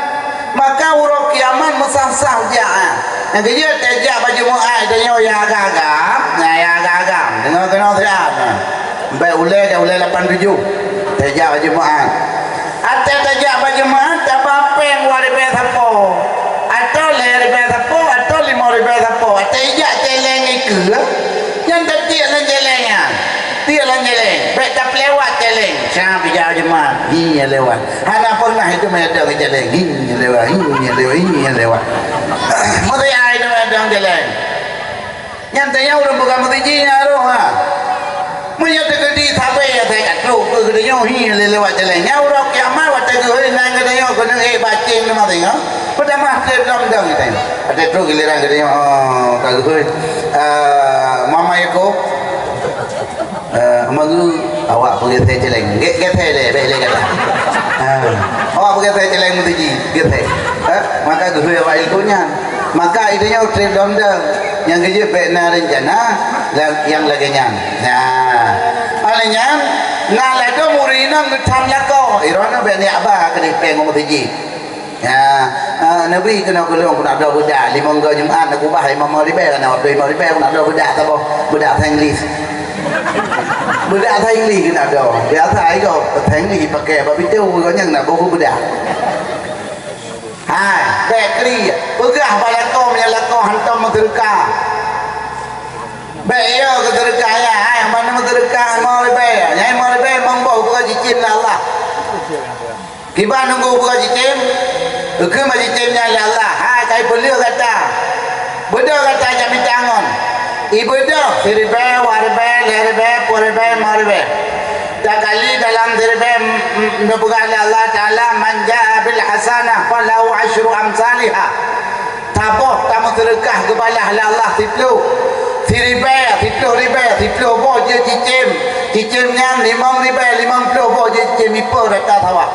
Maka uroe kiamat meusah-sah jak, ah. Nyang keujeuet tajak bak Jumaat, tanyoe ya agam-agam, nah, ya agam-agam. Deungoe keunoe siat, nah. Bèk ulèe, jak ulèe lapan tujoh. Tajak bak Jumaat. Até tajak bak Jumaat, taba péng dua ribèe sapo. Atau lhèe ribèe sapo, atau limong ribèe sapo. Até ijak céléng ikeue, nyan tatiek lam céléng nyan. Tiek lam céléng, bèk tapeulewat céléng. Siap ijak Jumaat, hi nyang lewat. Hana pernah itu meuhadang céléng, hi nyang lewat, hi nyang lewat, hi nyang lewat. Meusiai itu meuhadang céléng. Nyan tanyoe ureueng peugah meuseujid nyan roh, ha. Meunyoe teukeudi sabe nyang sai ka trok keu geutanyoe, hi lé lewat jalan. Nyan uroe kiamat watèe geuhôi nan geutanyoe keuneuk ék baceng teuma singoh, peutamah trép lom dong geutanyoe. Watèe trok giliran geutanyoe, oh, ka geuhôi. Ah, mama Yakub. Eh, mangeu awak peugeusé jalan. Gé-, gesé lé, bèk lé gata. Ah, awak peugeusé jalan meuseujid, gesé. Eh, maka geuhôi awak ilmu nyan. Maka geutanyoe trép lom dong. Nyang keujeuet bèk na reuncana la-, nyang lagèe nyan. Nah, oleh nyan, na ladôm ureueng inong geutam lakoe, droeneuh bèk neujak ba keudéh péng u meuseujid. Ya, eh, neubri keunoe keu lôn, keuneuk droe beudak, limong go Jumat neukubah limong ribèe, keuneuk limong ribèe, keuneuk droe beudak saboh, beudak Inggris. Beudak Inggris keuneuk droe. Biasa ai gob Inggris pakai bak pintoe, gobnyan na boh beudak. Hai, bèk kli. Peugah bak lakoe, meunyoe lakoe hantom meuseudeukah. Bèk yo keu seudeukah nyan, hai, hana meuseudeukah limong ribèe. Nyan limong ribèe limong boh buka cicém lé Allah. Kiban nunggu buka cicém, geukheun bak cicém nyan lé Allah, hai, ka ipeuleueh gata. Beudôh gata jak mita ngon. Ibeudôh siribèe, dua ribèe, lhèe ribèe, peuet ribèe, limong ribèe. Takali dalam siribèe, m-, m-, neupeugah lé Allah Taala, "Man jaa bil hasanah falahu asyru amsaliha." Saboh tameuseudeukah geubalah lé Allah siplôh. Siribèe, siploh ribèe, siploh boh jeuet cicém. Cicém nyan limong ribèe, limong ploh boh jeuet cicém, ipo rata sawah.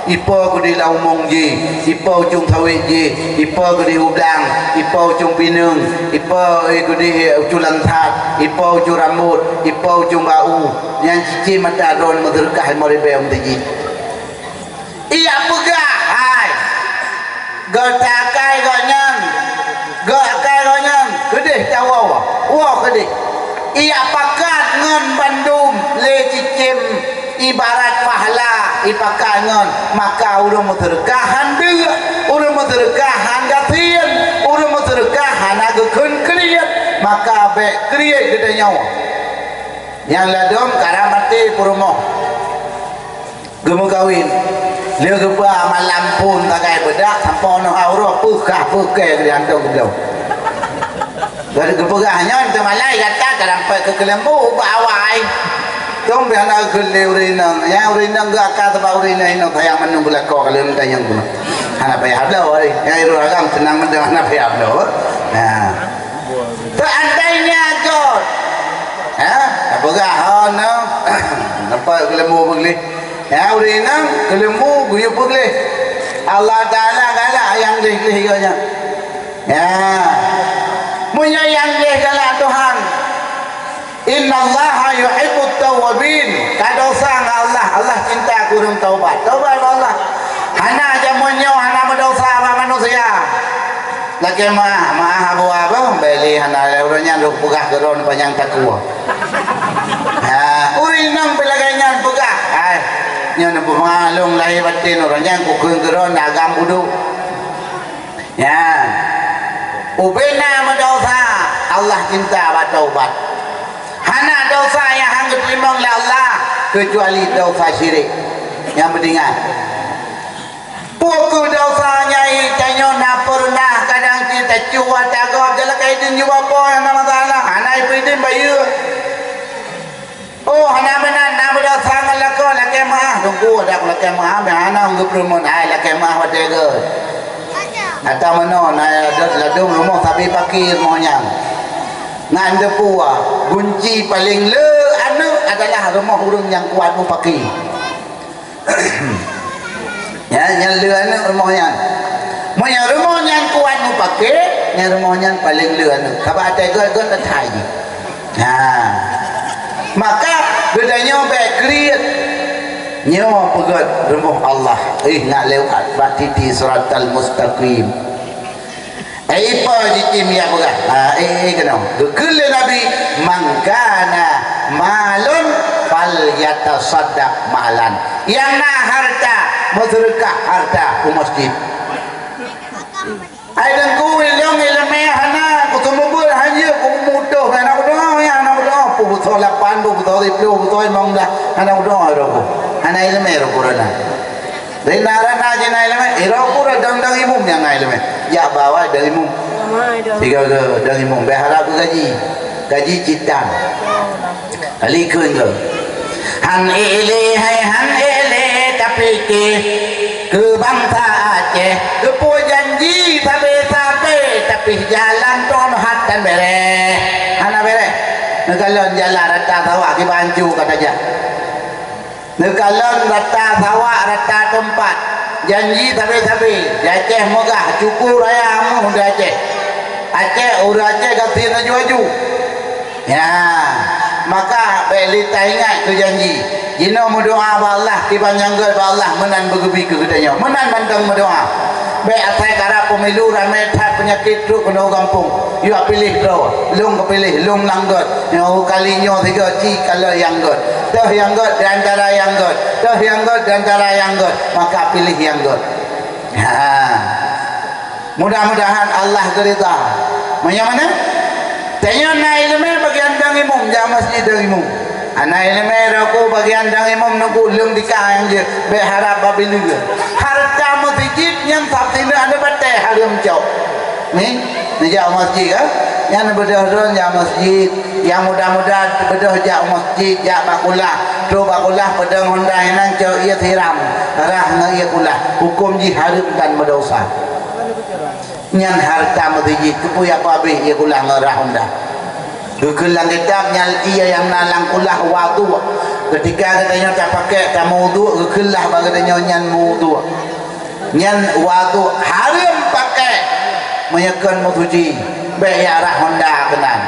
Ipo keudéh lam umong jih, ipo ucong sawét jih, ipo keudéh u blang, ipo ucong pineung, ipo, eh, keudéh ucong langsat, ipo ucong rambôt, ipo ucong bak u. Nyan cicém atra droeneuh meuseudeukah limong ribèe u meuseujid. Ijak peugah, hai, geuh akai gobnyan, geuh akai gobnyan, keudéh tawoe, woe keudéh. Ijak pakat ngon bandum lé cicém ibarat pahala ipakat ngon, maka ureuëng meuseudeukah han deuk, ureuëng meuseudeukah han gasien, ureuëng meuseudeukah hana geukheun kriet, maka bék kriet geutanyoe. Nyang ladôm karam até peurumoh. Geumeukawen. Lheueh geuba malam phon sagai beudak sampoe noe uroe peuh kah peuh kèe geuhantom geubloe. Geu-, geupeugah nyoe teumalai gata ka rampet keu keuleumbu ubak awai. Tom bih hana geukheun lé ureuëng inong. Nyang ureuëng inong geuaka sabab ureuëng inong, inong sayang mandum beulako ka lheueh tanyong tu. Hana payah bloe, ai. Nyang ureuëng agam seunang mandum hana payah bloe. Nah. Seandainya göt, ha? Tapeugah, oh, no. Nampak keuleumbu beugleh. Ya, ureuëng inong keuleumbu geuyue beugleh. Allah Taala galak nyang gleh-gleh geuh nyan. Ya. Meunyoe nyang gleh galak Tuhan. Innallaha yuhibbut tawwabin. Ka dosa ngon Allah, Allah cinta keu ureuëng taubat. Taubat bak Allah. Hana jameun nyoe hana meudosa bak manusia. Lakèe meu'ah, meu'ah Abu Abah, bèk lé hana lé ureuëng nyan lôn peugah keu droeneuh panyang takue. Ha, ureuëng inong pih lagèe nyan peugah, hai, nyoe neupeumeu'ah lôn lahé batén ureuëng nyan kukheun keu droeneuh agam udeb. Nyan, ubena meudosa, Allah cinta bak taubat. Hana dosa nyang han geuteurimong lé Allah keucuali dosa syirik. Nyang meuingat. Peue keuh dosa nyai tanyoe na peureunah kadang cit tacuwa tagob, jalan kai deueng jubah po nyang na masalah, hana ipeuidin bayeue. Oh, hana meunan, na meudosa ngon lakoe lakèe meu'ah, teungku adak lakèe meu'ah, meu'ah hana geupeurumoh, hai lakèe meu'ah watèe geuh. Ata meunoe na ladôm rumoh sabe pake rumoh nyan. Ngan teupeue, gunci paleng le aneuëk adalah rumoh ureuëng nyang kuat mupake. Ya, nyang le aneuëk rumoh nyan. Meunyoe rumoh nyan kuat mupake, nyan rumoh nyan paleng le aneuëk. Sabab até göt-göt atai jih. Ha. Maka geutanyoe bèk kriet. Nyoe peugöt rumoh Allah. Eh, nak lewat bak titi siratal mustaqim. Eh, ipa jitim ya peugah. Ha, eh, eh, keunoe. Geukheun lé Nabi, "Man kana malun falyatasaddaq malan." Nyang na hareuta, meuseudeukah hareuta u masjid. Hai Teungku, ilong ileumèe hana, kuseumeubeuet hana, kumutoh hana meudoa, hana meudoa. Peubusoe lapan, peubusoe siplôh, peubusoe limong blah, hana meudoa droe. Hana ileumèe droe. Rena-rena jih na ileumèe, ira pura dang-dang imum nyang na ileumèe. Jak bawa dang imum. Tiga ke dang imum, bèk harap gaji. Gaji citan. Kali kheun ke. Han ék lé hai han ék lé tapike keu bansa Aceh. Geupeu janji sabe-sabe tapi jalan ton hatan bèrèh. Hana bèrèh. Neukalon jalan rata sawah kiban hanco ka tajak. Neukalon rata sawah, rata teumpat. Janji sabe-sabe. Di Aceh meugah, cuku raya amuh di Aceh. Aceh, ureuëng Aceh gasien aju-aju. Ya, maka bèk lé taingat keu janji. Jinoe meudoa bak Allah, kiban nyang gèt bak Allah, meunan beugeubi keu geutanyoe. Meunan mantong meudoa. Bèk asai karab pemilu ramè that peunyakét trok keunoe gampông. Yue piléh droe, lôn keupiléh, lôn nyang gèt. Nyoe kali nyoe sigoe ci kalon nyang gèt. Toh nyang gèt di antara nyang gèt. Toh nyang gèt di antara nyang gèt. Maka piléh nyang gèt. Ha. Mudah-mudahan Allah geurida. Meunyoe meunan, tanyoe na ileumèe bagian dang imum, jak masjid dang imum. Hana ileumèe droe ku bagian dang imum nunggu leueng dika nyang jeuet, bèk harab babileue. Hareuta meuseujid nyang sab sineuk aneuk batèe hareuem cok. Ni, neujak masjid ka? Nyan beudôh droe jak masjid. Nyang muda-muda beudôh jak masjid, jak bak kulah. Trok bak kulah peudong honda inan cok ié siram, rhah ngon ié kulah. Huköm jih hareuem dan meudosa. Nyan hareuta meuseujid, keupeue jak peuabéh ié kulah ngon rhah honda. Geukheun lam kitab nyan ié nyang na lam kulah wudhu. Keutika geutanyoe tapakèk tameuwudhu, geukheun lah bak geutanyoe nyan meuwudhu. Nyan wudhu hareuem pakèk meunyoe kon meusuci, bèk jak rah honda keunan.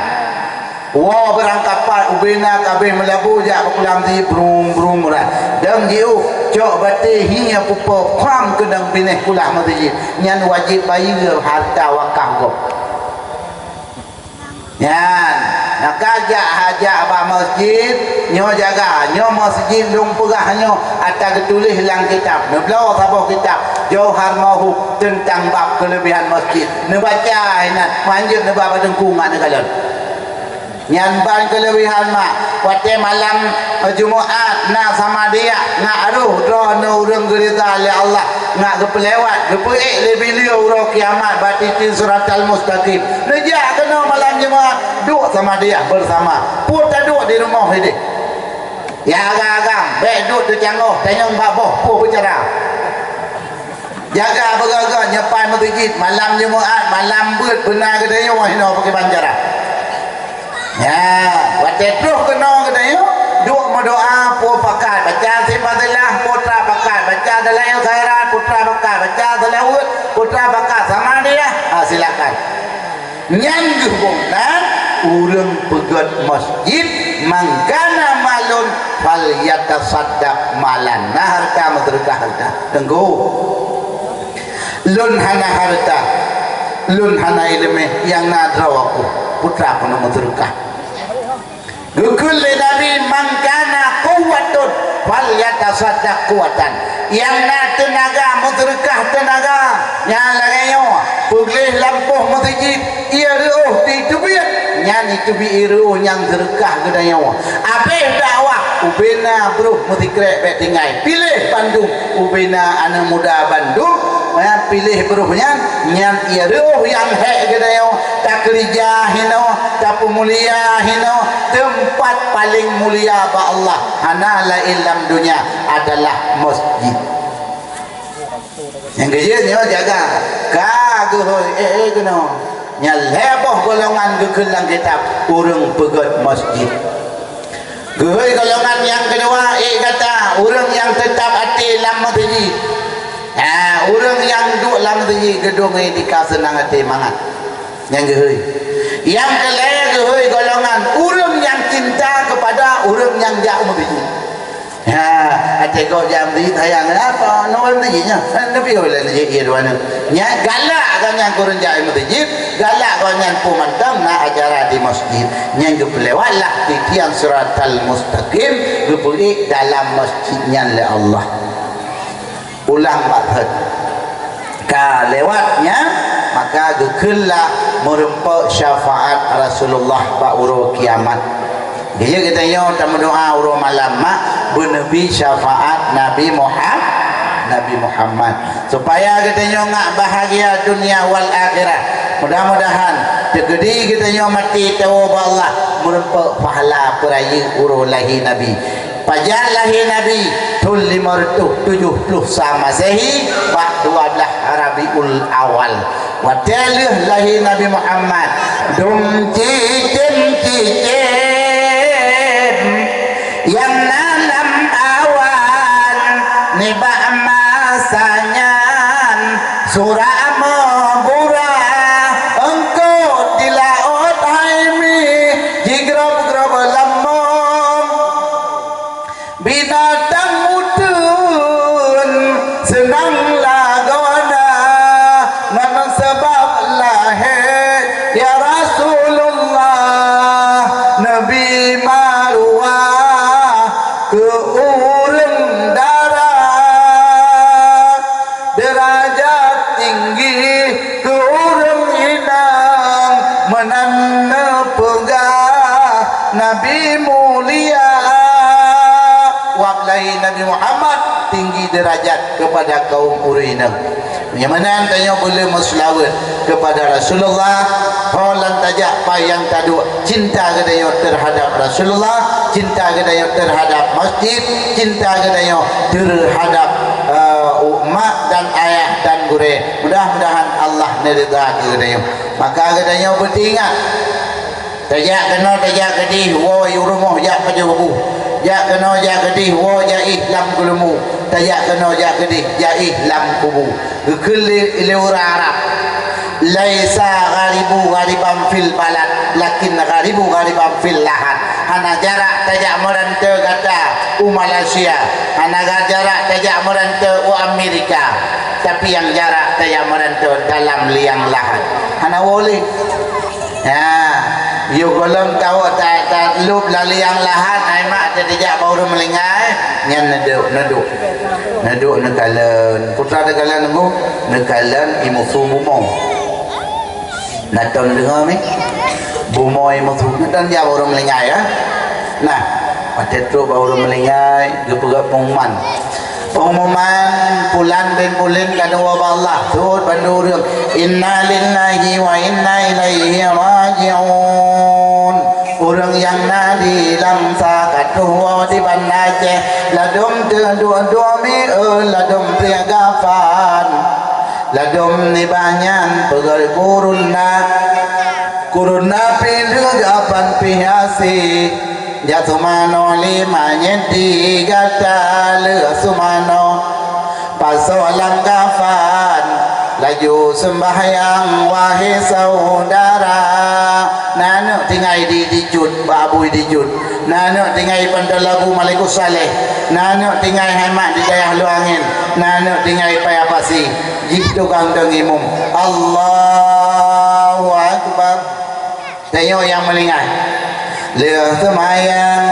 Woe beurangkapat ubena ka abéh meulabu jak bak kulam si brum brum urat. Dan jiôh cok batèe hi nyang pupo pham keunong binéh kulah meuseujid. Nyan wajéb bayeue hareuta wakaf gob. Nyan, maka jak hajat bak meuseujid, nyoe jaga, nyoe meuseujid lôn peugah nyoe ata geutuléh lam kitab. Neubloe saboh kitab, Jauhar Mauhub, teuntang bab keuleubehan meuseujid. Neubaca inan, manjeuet neuba bak teungku ngon neukalon. Nyan ban keuleubehan mak, watèe malam Jumu'at na samadiyah, ngat roh droeneuh ureueng geurida lé Allah, ngat geupeulewat, geupeuék lé bile uroe kiamat bak titi Siratal Mustaqim. Neujak keunoe malam Jumu'at, duek samadiyah beusama. Peue taduek di rumoh idéh? Ya agam-agam, bèk duek teucanggôh, tanyong bak boh peue beucara. Jaga beugöt-göt nyoe pai meuseujid, malam Jumu'at, malam beuet beuna geutanyoe hinoe pakriban cara. Ya, watèe troh keunoe geutanyoe, duek meudoa peue pakat, baca Al-Fatihah peue pakat, baca Dalail Khairat peue pakat, baca Salawat peue pakat, samadiyah, ha, silakan. Nyan geuh boh nan ureueng peugöt meuseujid, "Man kana malun falyatasaddaq malan." Na hareuta, meuseudeukah hareuta. Teungku, lôn hana hareuta, lôn hana iéleumé, nyang na droe ku, peue keuneuk meuseudeukah. Geukheun lé Nabi, "Man kana quwwatun falyatasaddaq quwwatan." Nyang na teunaga, meuseudeukah teunaga. Nyang lagèe nyoe, peugleh lampôh meuseujid, ié reuôh teubiet, nyan teubiet ié reuôh nyang seudeukah geutanyoe. Abéh dakwah, ubena brôh meusikrek bèk tinggai. Piléh bandum, ubena aneuk muda bandum, eh, piléh brôh nyan, nyan ié reuôh nyang hék geutanyoe. Takeurija hinoe, tapeumulia hinoe, teumpat paleng mulia bak Allah hana laén lam donya adalah meuseujid. Nyang keujeuet nyoe jaga, ka geuhôi ék-ék keunoe. Nyan lhèe boh golongan geukheun lam kitab ureueng peugöt meuseujid. Geuhôi golongan nyang keudua, ék gata ureueng nyang teutap até lam meuseujid. Ha, ureueng nyang duek lam meuseujid geudong di ka seunang até mangat. Nyang geuhôi. Nyang keulhèe geuhôi golongan ureueng nyang cinta keupada ureueng nyang jak u meuseujid. Ha, até gob jak meuseujid sayang apa? Nyoe meuseujid nyan. Tapi oleh meuseujid ié dua nyan. Nya galak gobnyan keu ureueng jak meuseujid, galak gobnyan peue mantong na acara di meuseujid. Nyang geupeulewat lah titian Siratal Mustaqim geupeuék dalam meuseujid nyan lé Allah. Ulang bak thon. Ka lewat nyan, maka geukheun lah meureumpok syafaat Rasulullah bak uroe kiamat. Geuyue geutanyoe tameudoa uroe malam mak beuneubi syafaat Nabi Muham-, Nabi Muhammad, supaya geutanyoe ngat bahagia dunia wal akhirah. Mudah-mudahan teukeudi geutanyoe maté tawoe bak Allah meureumpok pahala peurayeuk uroe lahé Nabi. Pajan lahé Nabi? Thon limong reutôh tujoh ploh sa Masehi, bak dua blaih Rabiul Awal. Watèe lheueh lahé Nabi Muhammad, dum cicém-cicém nyang na lam awan, nibak masa nyan surak meuburah, eungkôt di laôt hai mi jigrob-grob leumbông. Binatang uteuen seunang lagoena ngon sabab lahé, ya Rasulullah, neubi maruah keu ureueng dara. Deurajat tinggi keu ureueng inong meunan neupeugah Nabi mulia. Wab lahé Nabi Muhammad tinggi deurajat keupada kaum ureueng inong. Meunyoe meunan tanyoe beuleueh meuseulaweuet keupada Rasulullah, ho lam tajak pai nyang taduek, cinta geutanyoe teuhadap Rasulullah, cinta geutanyoe teuhadap masjid, cinta geutanyoe teuhadap, eh, mak dan ayah dan gurée. Mudah-mudahan Allah neuridha keu geutanyoe. Maka geutanyoe beuteuingat, Tajak keunoe tajak keudeh, woe u rumoh jak pajoh bu. Jak keunoe jak keudeh, woe jak éh lam keulumu. Tajak keunoe jak keudeh, jak éh lam kubu. Geukheun lé, lé ureuëng Arab, "Laisa gharibu ghariban fil balad, lakin gharibu ghariban fil lahad." Hana jarak tajak meuranteue gata u Malaysia, hana ga-, jarak tajak meuranteue u Amerika, tapi nyang jarak tajak meuranteue dalam liang lahat. Hana boleh. Ya, yôh gohlom tawök ta-, ta-, lôb lam liang lahat, hai mak, ta-, tajak bak ureuëng meuninggai, nyan neuduek, neuduek. Neuduek neukalon. Peue neukalon, Teungku? Neukalon i musoh bumoe. Na tom deungoe mi? Bumoe i musoh. Nyan jak bak ureuëng meuninggai, ya. Nah, watée trok bak ureuëng meuninggai, geupeugah pengumuman. Pengumuman, pulan bin pulan ka tuwoe bak Allah. Sot bandum ureuëng, "Inna lillahi wa inna ilaihi raji'un." Ureuëng nyang na di Langsa ka tuwoe di Banda Aceh, ladôm teuduek-duek mi, eh, ladôm priek kafan. Ladôm nibak nyan peugét kureueng na, kureueng na pih lheueh kafan pih aséh. Jak seumanoe lima nyét di gata lheueh seumanoe. Pasoe lam kafan, laju seumbahyang, wahé syedara. Na aneuk tinggai di, di Cut, bak Abu di Cut. Na aneuk tinggai Panton Labu Malikus Saleh. Na aneuk tinggai hai mak di Dayah Lueng Angén. Na aneuk tinggai Paya Pasi. Jih tukang dong imum. Allahu Akbar. Tanyoe nyang meuninggai. Lheueh seumayang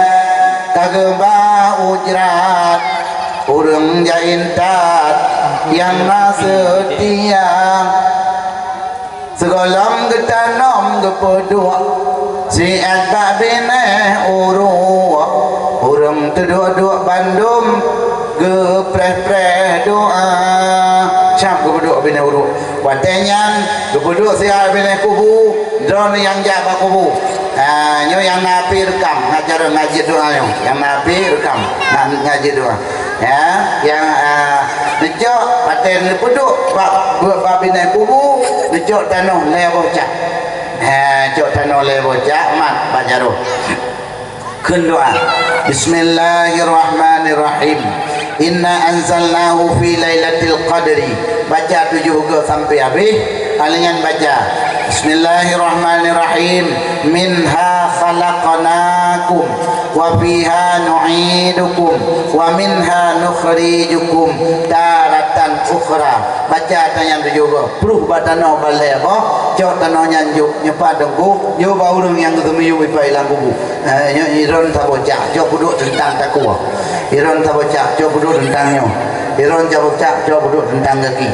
ka geuba ujrat ureuëng jak intat nyang na seutia. Sigohlom geutanom geupeuduek siat bak binéh uruek, ureuëng teuduek-duek bandum geupreh-preh doa. Siap geupeuduek binéh uruek. Watée nyan geupeuduek siat binéh kubu, droeneuh nyang jak bak kubu. Ah, nyoe nyang na api reukam, ngajar ngaji doa nyoe. Nyang na api reukam, nga-, ngaji doa. Ya, nyang, ah, neucok watée neupeuduek bak, bak, bak binéh kubu, neucok tanoh lhée boh cak. Ha, cok tanoh lhée boh cak mat bak jaroe. Kheun doa. Bismillahirrahmanirrahim. Inna anzalnahu fi lailatul qadri. Baca tujoh goe sampai habéh. Alinyan baca. Bismillahirrahmanirrahim. Minha khalaqnakum wa fiha nu'idukum wa minha nukhrijukum taratan ukhra. Baca tanyan tujoh goe. Pruh bak tanoh balée boh, cok tanoh nyan jok nyeupat deungku, jok bak ureuëng nyang geuteumiyueb ipai lam kubu. Eh, nyoe iron saboh cak, cok peuduek teuntang takue. Iron saboh cak, cok peuduek teuntang nyoe. Iron saboh cak, cok peuduek teuntang gaki.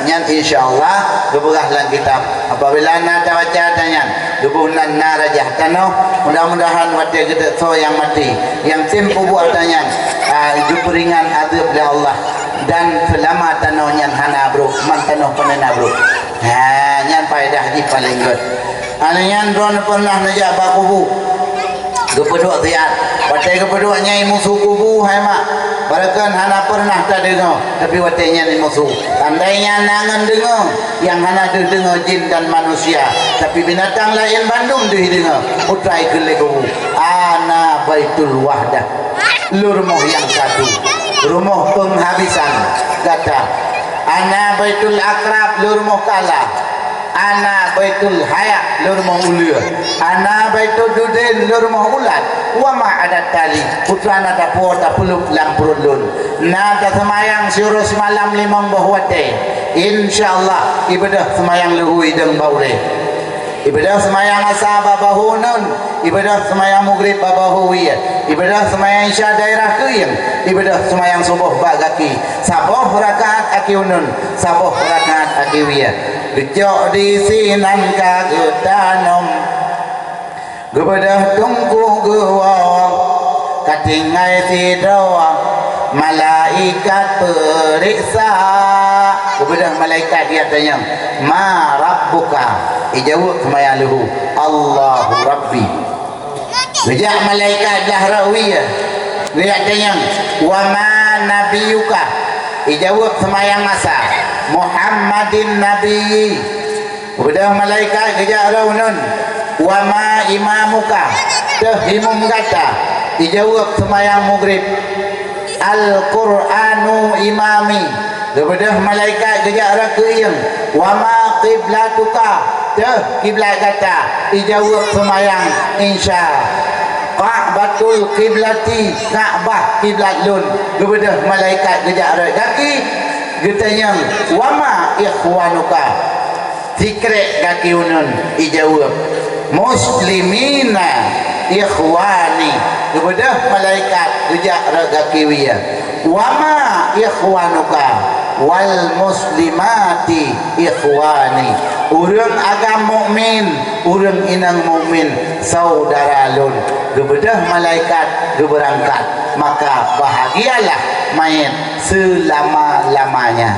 Nyan insya Allah geupeugah lam kitab. Apabila na tabaca tanyan, geuboh nan na rajah tanoh, mudah-mudahan watée geuteuk soe nyang maté, nyang tem peubuet tanyan, ah, geupeuringan azeueb lé Allah. Dan seulama tanoh nyan hana brok, man tanoh peuneuna brok. Ha, nyan faedah jih paleng gét. Aneuk nyan droeneuh pernah neujak bak kubu. Geupeuduek siat. Watée geupeuduek nyan i musoh kubu, hai mak. Barokon hana pernah tadeungoe, tapi watée nyan i musoh. Tandai nyan na ngon deungoe, nyang hana deuh deungoe jin dan manusia, tapi binatang laén bandum deuh deungoe. Putra ikheun lé kubu. Ana Baitul Wahdah. Lôn rumoh nyang satu, rumoh peunghabisan gata. Ana Baitul Akrab, lôn rumoh kala. Ana Baitul Haya, lôn rumoh uleue. Ana Baitul Dudain, lôn rumoh ulat. Wa ma adat tali, putra na tapuwoe tapeuleueb lam pruet lôn. Na taseumayang siuroe simalam limong boh watée. Insya Allah, ibadah seumayang leuhô idong bak ulée. Ibadah seumayang asa bak bahô uneun, ibadah seumayang mugrib bak bahô wie, ibadah seumayang isya daerah keuieng, ibadah seumayang suboh bak gaki, saboh rakaat aki uneun, saboh rakaat aki wie. Geucok disinan ka geutanom, geubeudôh teungku geuwoe, ka tinggai sidroe malaikat peuriksa. Geubeudôh malaikat geutanyong, "Ma rabbuka?" Ijaweueb seumayang leuhô, "Allahu Rabbi." Geujak malaikat blah rot wie, geujak tanyong, "Wa ma nabiyuka?" Ijaweueb seumayang asa, "Muhammadin nabiyyi." Geubeudôh malaikat geujak rot uneun, "Wa ma imamuka?" Teuh imum gata? Ijaweueb seumayang Maghrib, "Al-Qur'anu imami." Geubeudôh malaikat geujak rot keu iyong, "Wa ma qiblatuka?" Teuh kiblat gata? Ijaweueb seumayang Isya, "Ka'batul qiblati," Ka'bah kiblat lôn. Geubeudôh malaikat geujak rot gaki, geutanyong, "Wa ma ikhwanuka?" Sikrek gaki uneun, ijaweueb, "Muslimina ikhwani." Geubeudôh malaikat geujak rot gaki wie, "Wa ma ikhwanuka?" "Wal muslimati ikhwani." Ureuëng agam mukmin, ureuëng inong mukmin, saudara lôn. Geubeudôh malaikat geubeurangkat, maka bahagialah manyét seulama-lamanya.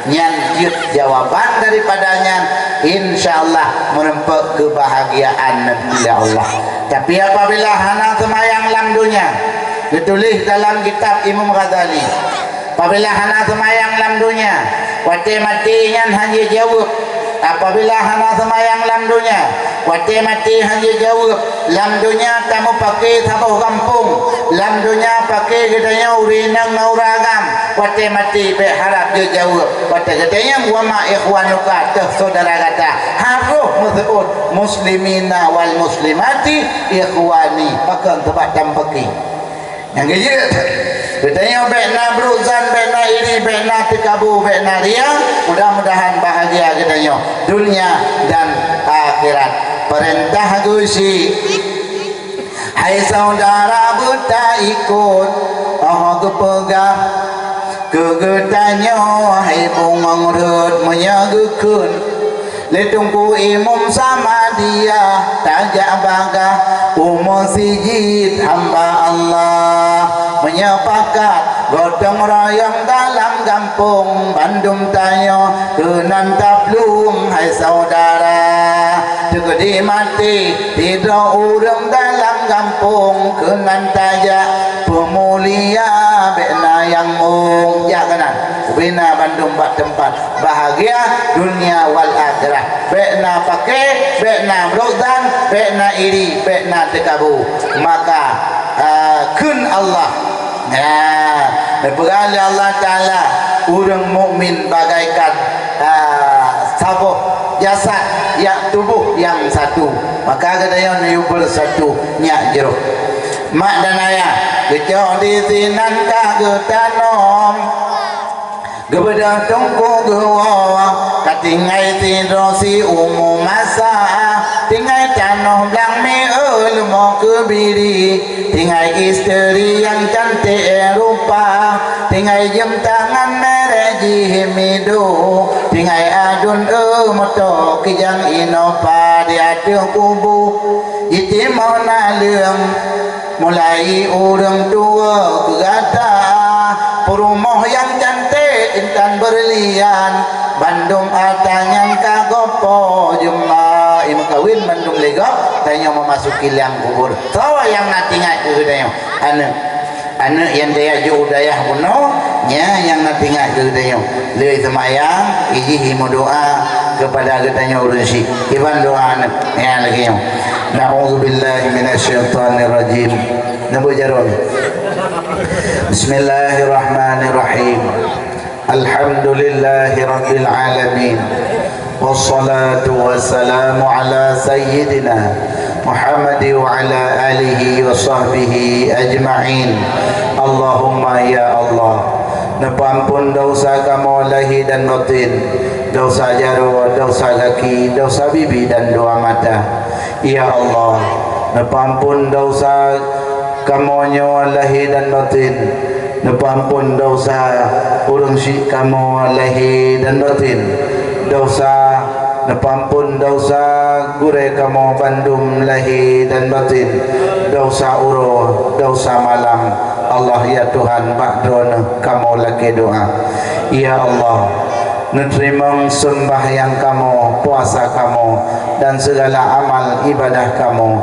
Nyan jeuet jawaban daripada nyan, insya Allah meureumpok keubahagiaan, insya Allah. Tapi apabila hana seumayang lam donya, geutuléh dalam kitab Imam Ghazali, apabila hana seumayang lam donya, watée maté nyan hana jaweueb. Apabila hana seumayang lam donya, watée maté hana jaweueb. Lam donya tamupaké saboh gampông, lam donya paké geutanyoe ureuëng inong ngon ureuëng agam. Watée maté bék harab jeuet jaweueb. Watée geutanyong, "Wa ma ikhwanuka?" Teuh saudara gata, harôh meuseuôt, "Muslimina wal muslimati ikhwani." Pakon? Sabab tamupaké. Nyang keujeuet, geutanyoe bék na brôk zan, bék na iri, bék na teukabu, bék na ria. Mudah-mudahan bahagia geutanyoe donya dan akhirat. Peurintah geuchik, hai saudara, beutaikot, oh geupeugah keu geutanyoe, hai bungöng rhot meunyoe geukheun. Lé Teungku Imum Samadiyah tajak bagah u meuseujid hamba Allah. Meunyoe pakat gotong royong dalam gampông, bandum tanyoe keunan taplueng, hai saudara. Teukeudi maté sidroe ureuëng dalam gampông, keunan tajak peumulia, bék na nyang mueng. Jak keunan, ubé na bandum bak teumpat. Bahagia dunia wal akhirah. Bék na paké, bék na brôk zan, bék na iri, bék na teukabu. Maka, ah, kheun Allah. Nah, neupeugah lé Allah Taala, ureuëng mukmin bagaikan, ah, saboh jasad, yak tuboh nyang satu. Maka geutanyoe neuyue beusatu nyak jroh. Mak dan ayah, geucok disinan ka geutanom. Geubeudôh teungku geuwoe, ka tinggai sidroe si umu masa, tinggai tanoh blang mieu leumo keubiri, tinggai isteri nyang cantik rupa, tinggai jeuem tangan merek jih mido, tinggai aduen eu moto kijang Innova di ateueh kubu, jitimoh naleueng. Mulai ureuëng tuwoe keu gata, peurumoh nyang cantik intan beurlian, bandum ata nyang ka gob po jeumah. Imeukawen bandum lé gob, tanyoe meumasuki liang kubur. Soe nyang na teuingat keu geutanyoe? Aneuëk. Aneuëk nyang tajak jok u dayah bunoe, nyan nyang na teuingat keu geutanyoe. Lé seumayang, ijih imeudoa keupada geutanyoe ureuëng syiek. Kiban doa aneuëk, nyan lagée nyoe. A'udzubillahi minasyaitonirrajim. Neubeuet jaroe. Bismillahirrahmanirrahim. Alhamdulillahirabbil alamin. Wassalatu wassalamu ala sayyidina Muhammad wa ala alihi wa sahbihi ajma'in. Allahumma ya Allah, neupeuampon desya kamoe lahé dan batin, desya jaroe, desya gaki, desya bibi dan dua mata. Ya Allah, neupeuampon desya kamoe nyoe lahé dan batin. Neupeuampon desya ureuëng syiek kamoe lahé dan batin. Desya, neupeuampon desya gurée kamoe bandum lahé dan batin. Desya uroe, desya malam. Allah ya Tuhan, bak Droeneueh kamoe lakée doa. Ya Allah, neuteurimong seumbahyang kamoe, puasa kamoe, dan sigala amal ibadah kamoe.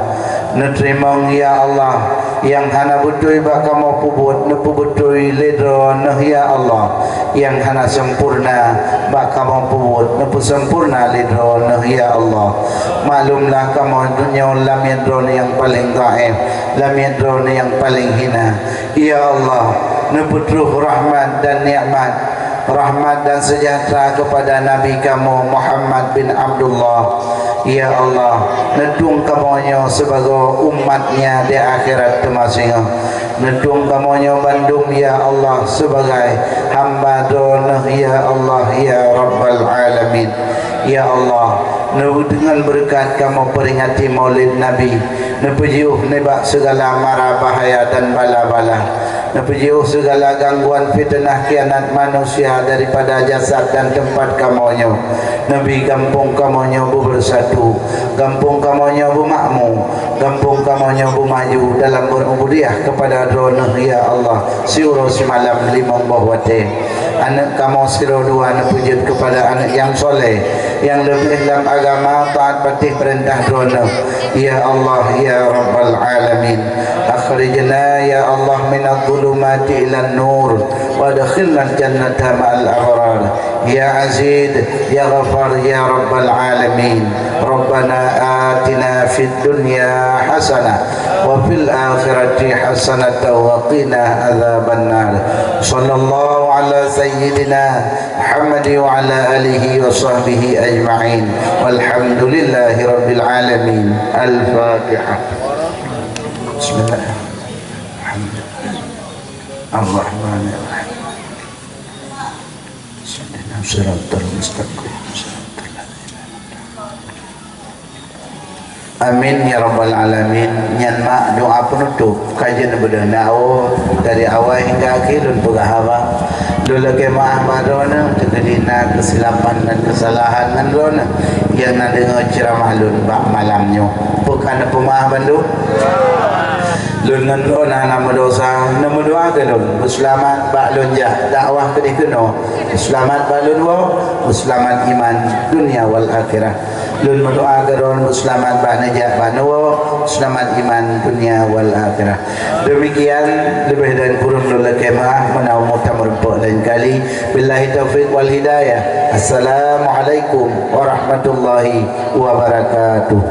Neuteurimong, ya Allah, nyang hana beutôi bak kamoe peubuet, neupeubeutôi lé Droeneuh, ya Allah, nyang hana sempurna bak kamoe peubuet, neupeusempurna lé Droeneuh, ya Allah. Maklumlah kamoe nyoe lamiet Droeneuh nyang paleng dhaif, lamiet Droeneuh nyang paleng hina. Ya Allah, neupeutroh rahmat dan nikmat, rahmat dan sejahtera kepada Nabi kamoe Muhammad bin Abdullah. Ya Allah, neutueng kamoe nyoe sibagoe umat-Nya di akhirat teuma singoh. Neutueng kamoe nyoe bandum, ya Allah, sibagai hamba Droeneuh, ya Allah, ya Rabbal Alamin. Ya Allah, neu-, deungon beureukat kamoe peuringati Maulid Nabi, neupeujiôh nibak sigala mara bahaya dan bala-bala, neupeujiôh sigala gangguan fiteunah khianat manusia daripada jasad dan teumpat kamoe nyoe. Neubi gampông kamoe nyoe beubeusatu, gampông kamoe nyoe beumakmu, gampông kamoe nyoe beumaju dalam beur'ubudiyah keupada Droeneuh, ya Allah, siuroe simalam limong boh watée. Aneuëk kamoe sidroe dua neupeujeuet keupada aneuëk nyang soleh, nyang leubeh lam agama, taát patéh peurintah Droeneuh. Ya Allah, ya Rabbal Alamin, akhrijna, ya Allah, minadh dhulumati ilan nur, wa adkhilnal jannata ma'al abrar. Ya Aziz, ya Ghaffar, ya Rabbal Alamin. Rabbana atina fid dunya hasanah wa fil akhirati hasanatan wa qina adzabannar. Sallallahu ala sayyidina Muhammad wa ala alihi wa sahbihi ajma'in. Walhamdulillahi rabbil alamin. Al-Fatihah. Bismillah. Alhamdulillah. Ar-Rahmanir Rahim. Ihdinas siratal mustaqim. Amin ya rabbal alamin. Nyan mak doa penutup kajian beudôh na'o dari awai hingga akhé lôn peugah haba. Lôn lakée meu'ah bak droeneuh teukeudi na keusilapan dan keusalahan ngon droeneuh nyang na deungoe ceuramah lôn bak malam nyoe. Peue ka neupeumeu'ah bandum? Lôn ngon droeneuh hana meudesya, neumeudoa keu lôn beuseulamat bak lôn jak dakwah keudeh keunoe. Seulamat bak lôn woe, seulamat iman dunia wal akhirah. Lôn meudoa keu droeneuh seulamat bak neujak bak neuwoe, seulamat iman dunia wal akhirah. Demikian, leubeh dan kureueng lôn lakée meu'ah, meunan umu tameureumpok laén kali. Billahi taufiq wal hidayah. Assalamualaikum warahmatullahi wabarakatuh.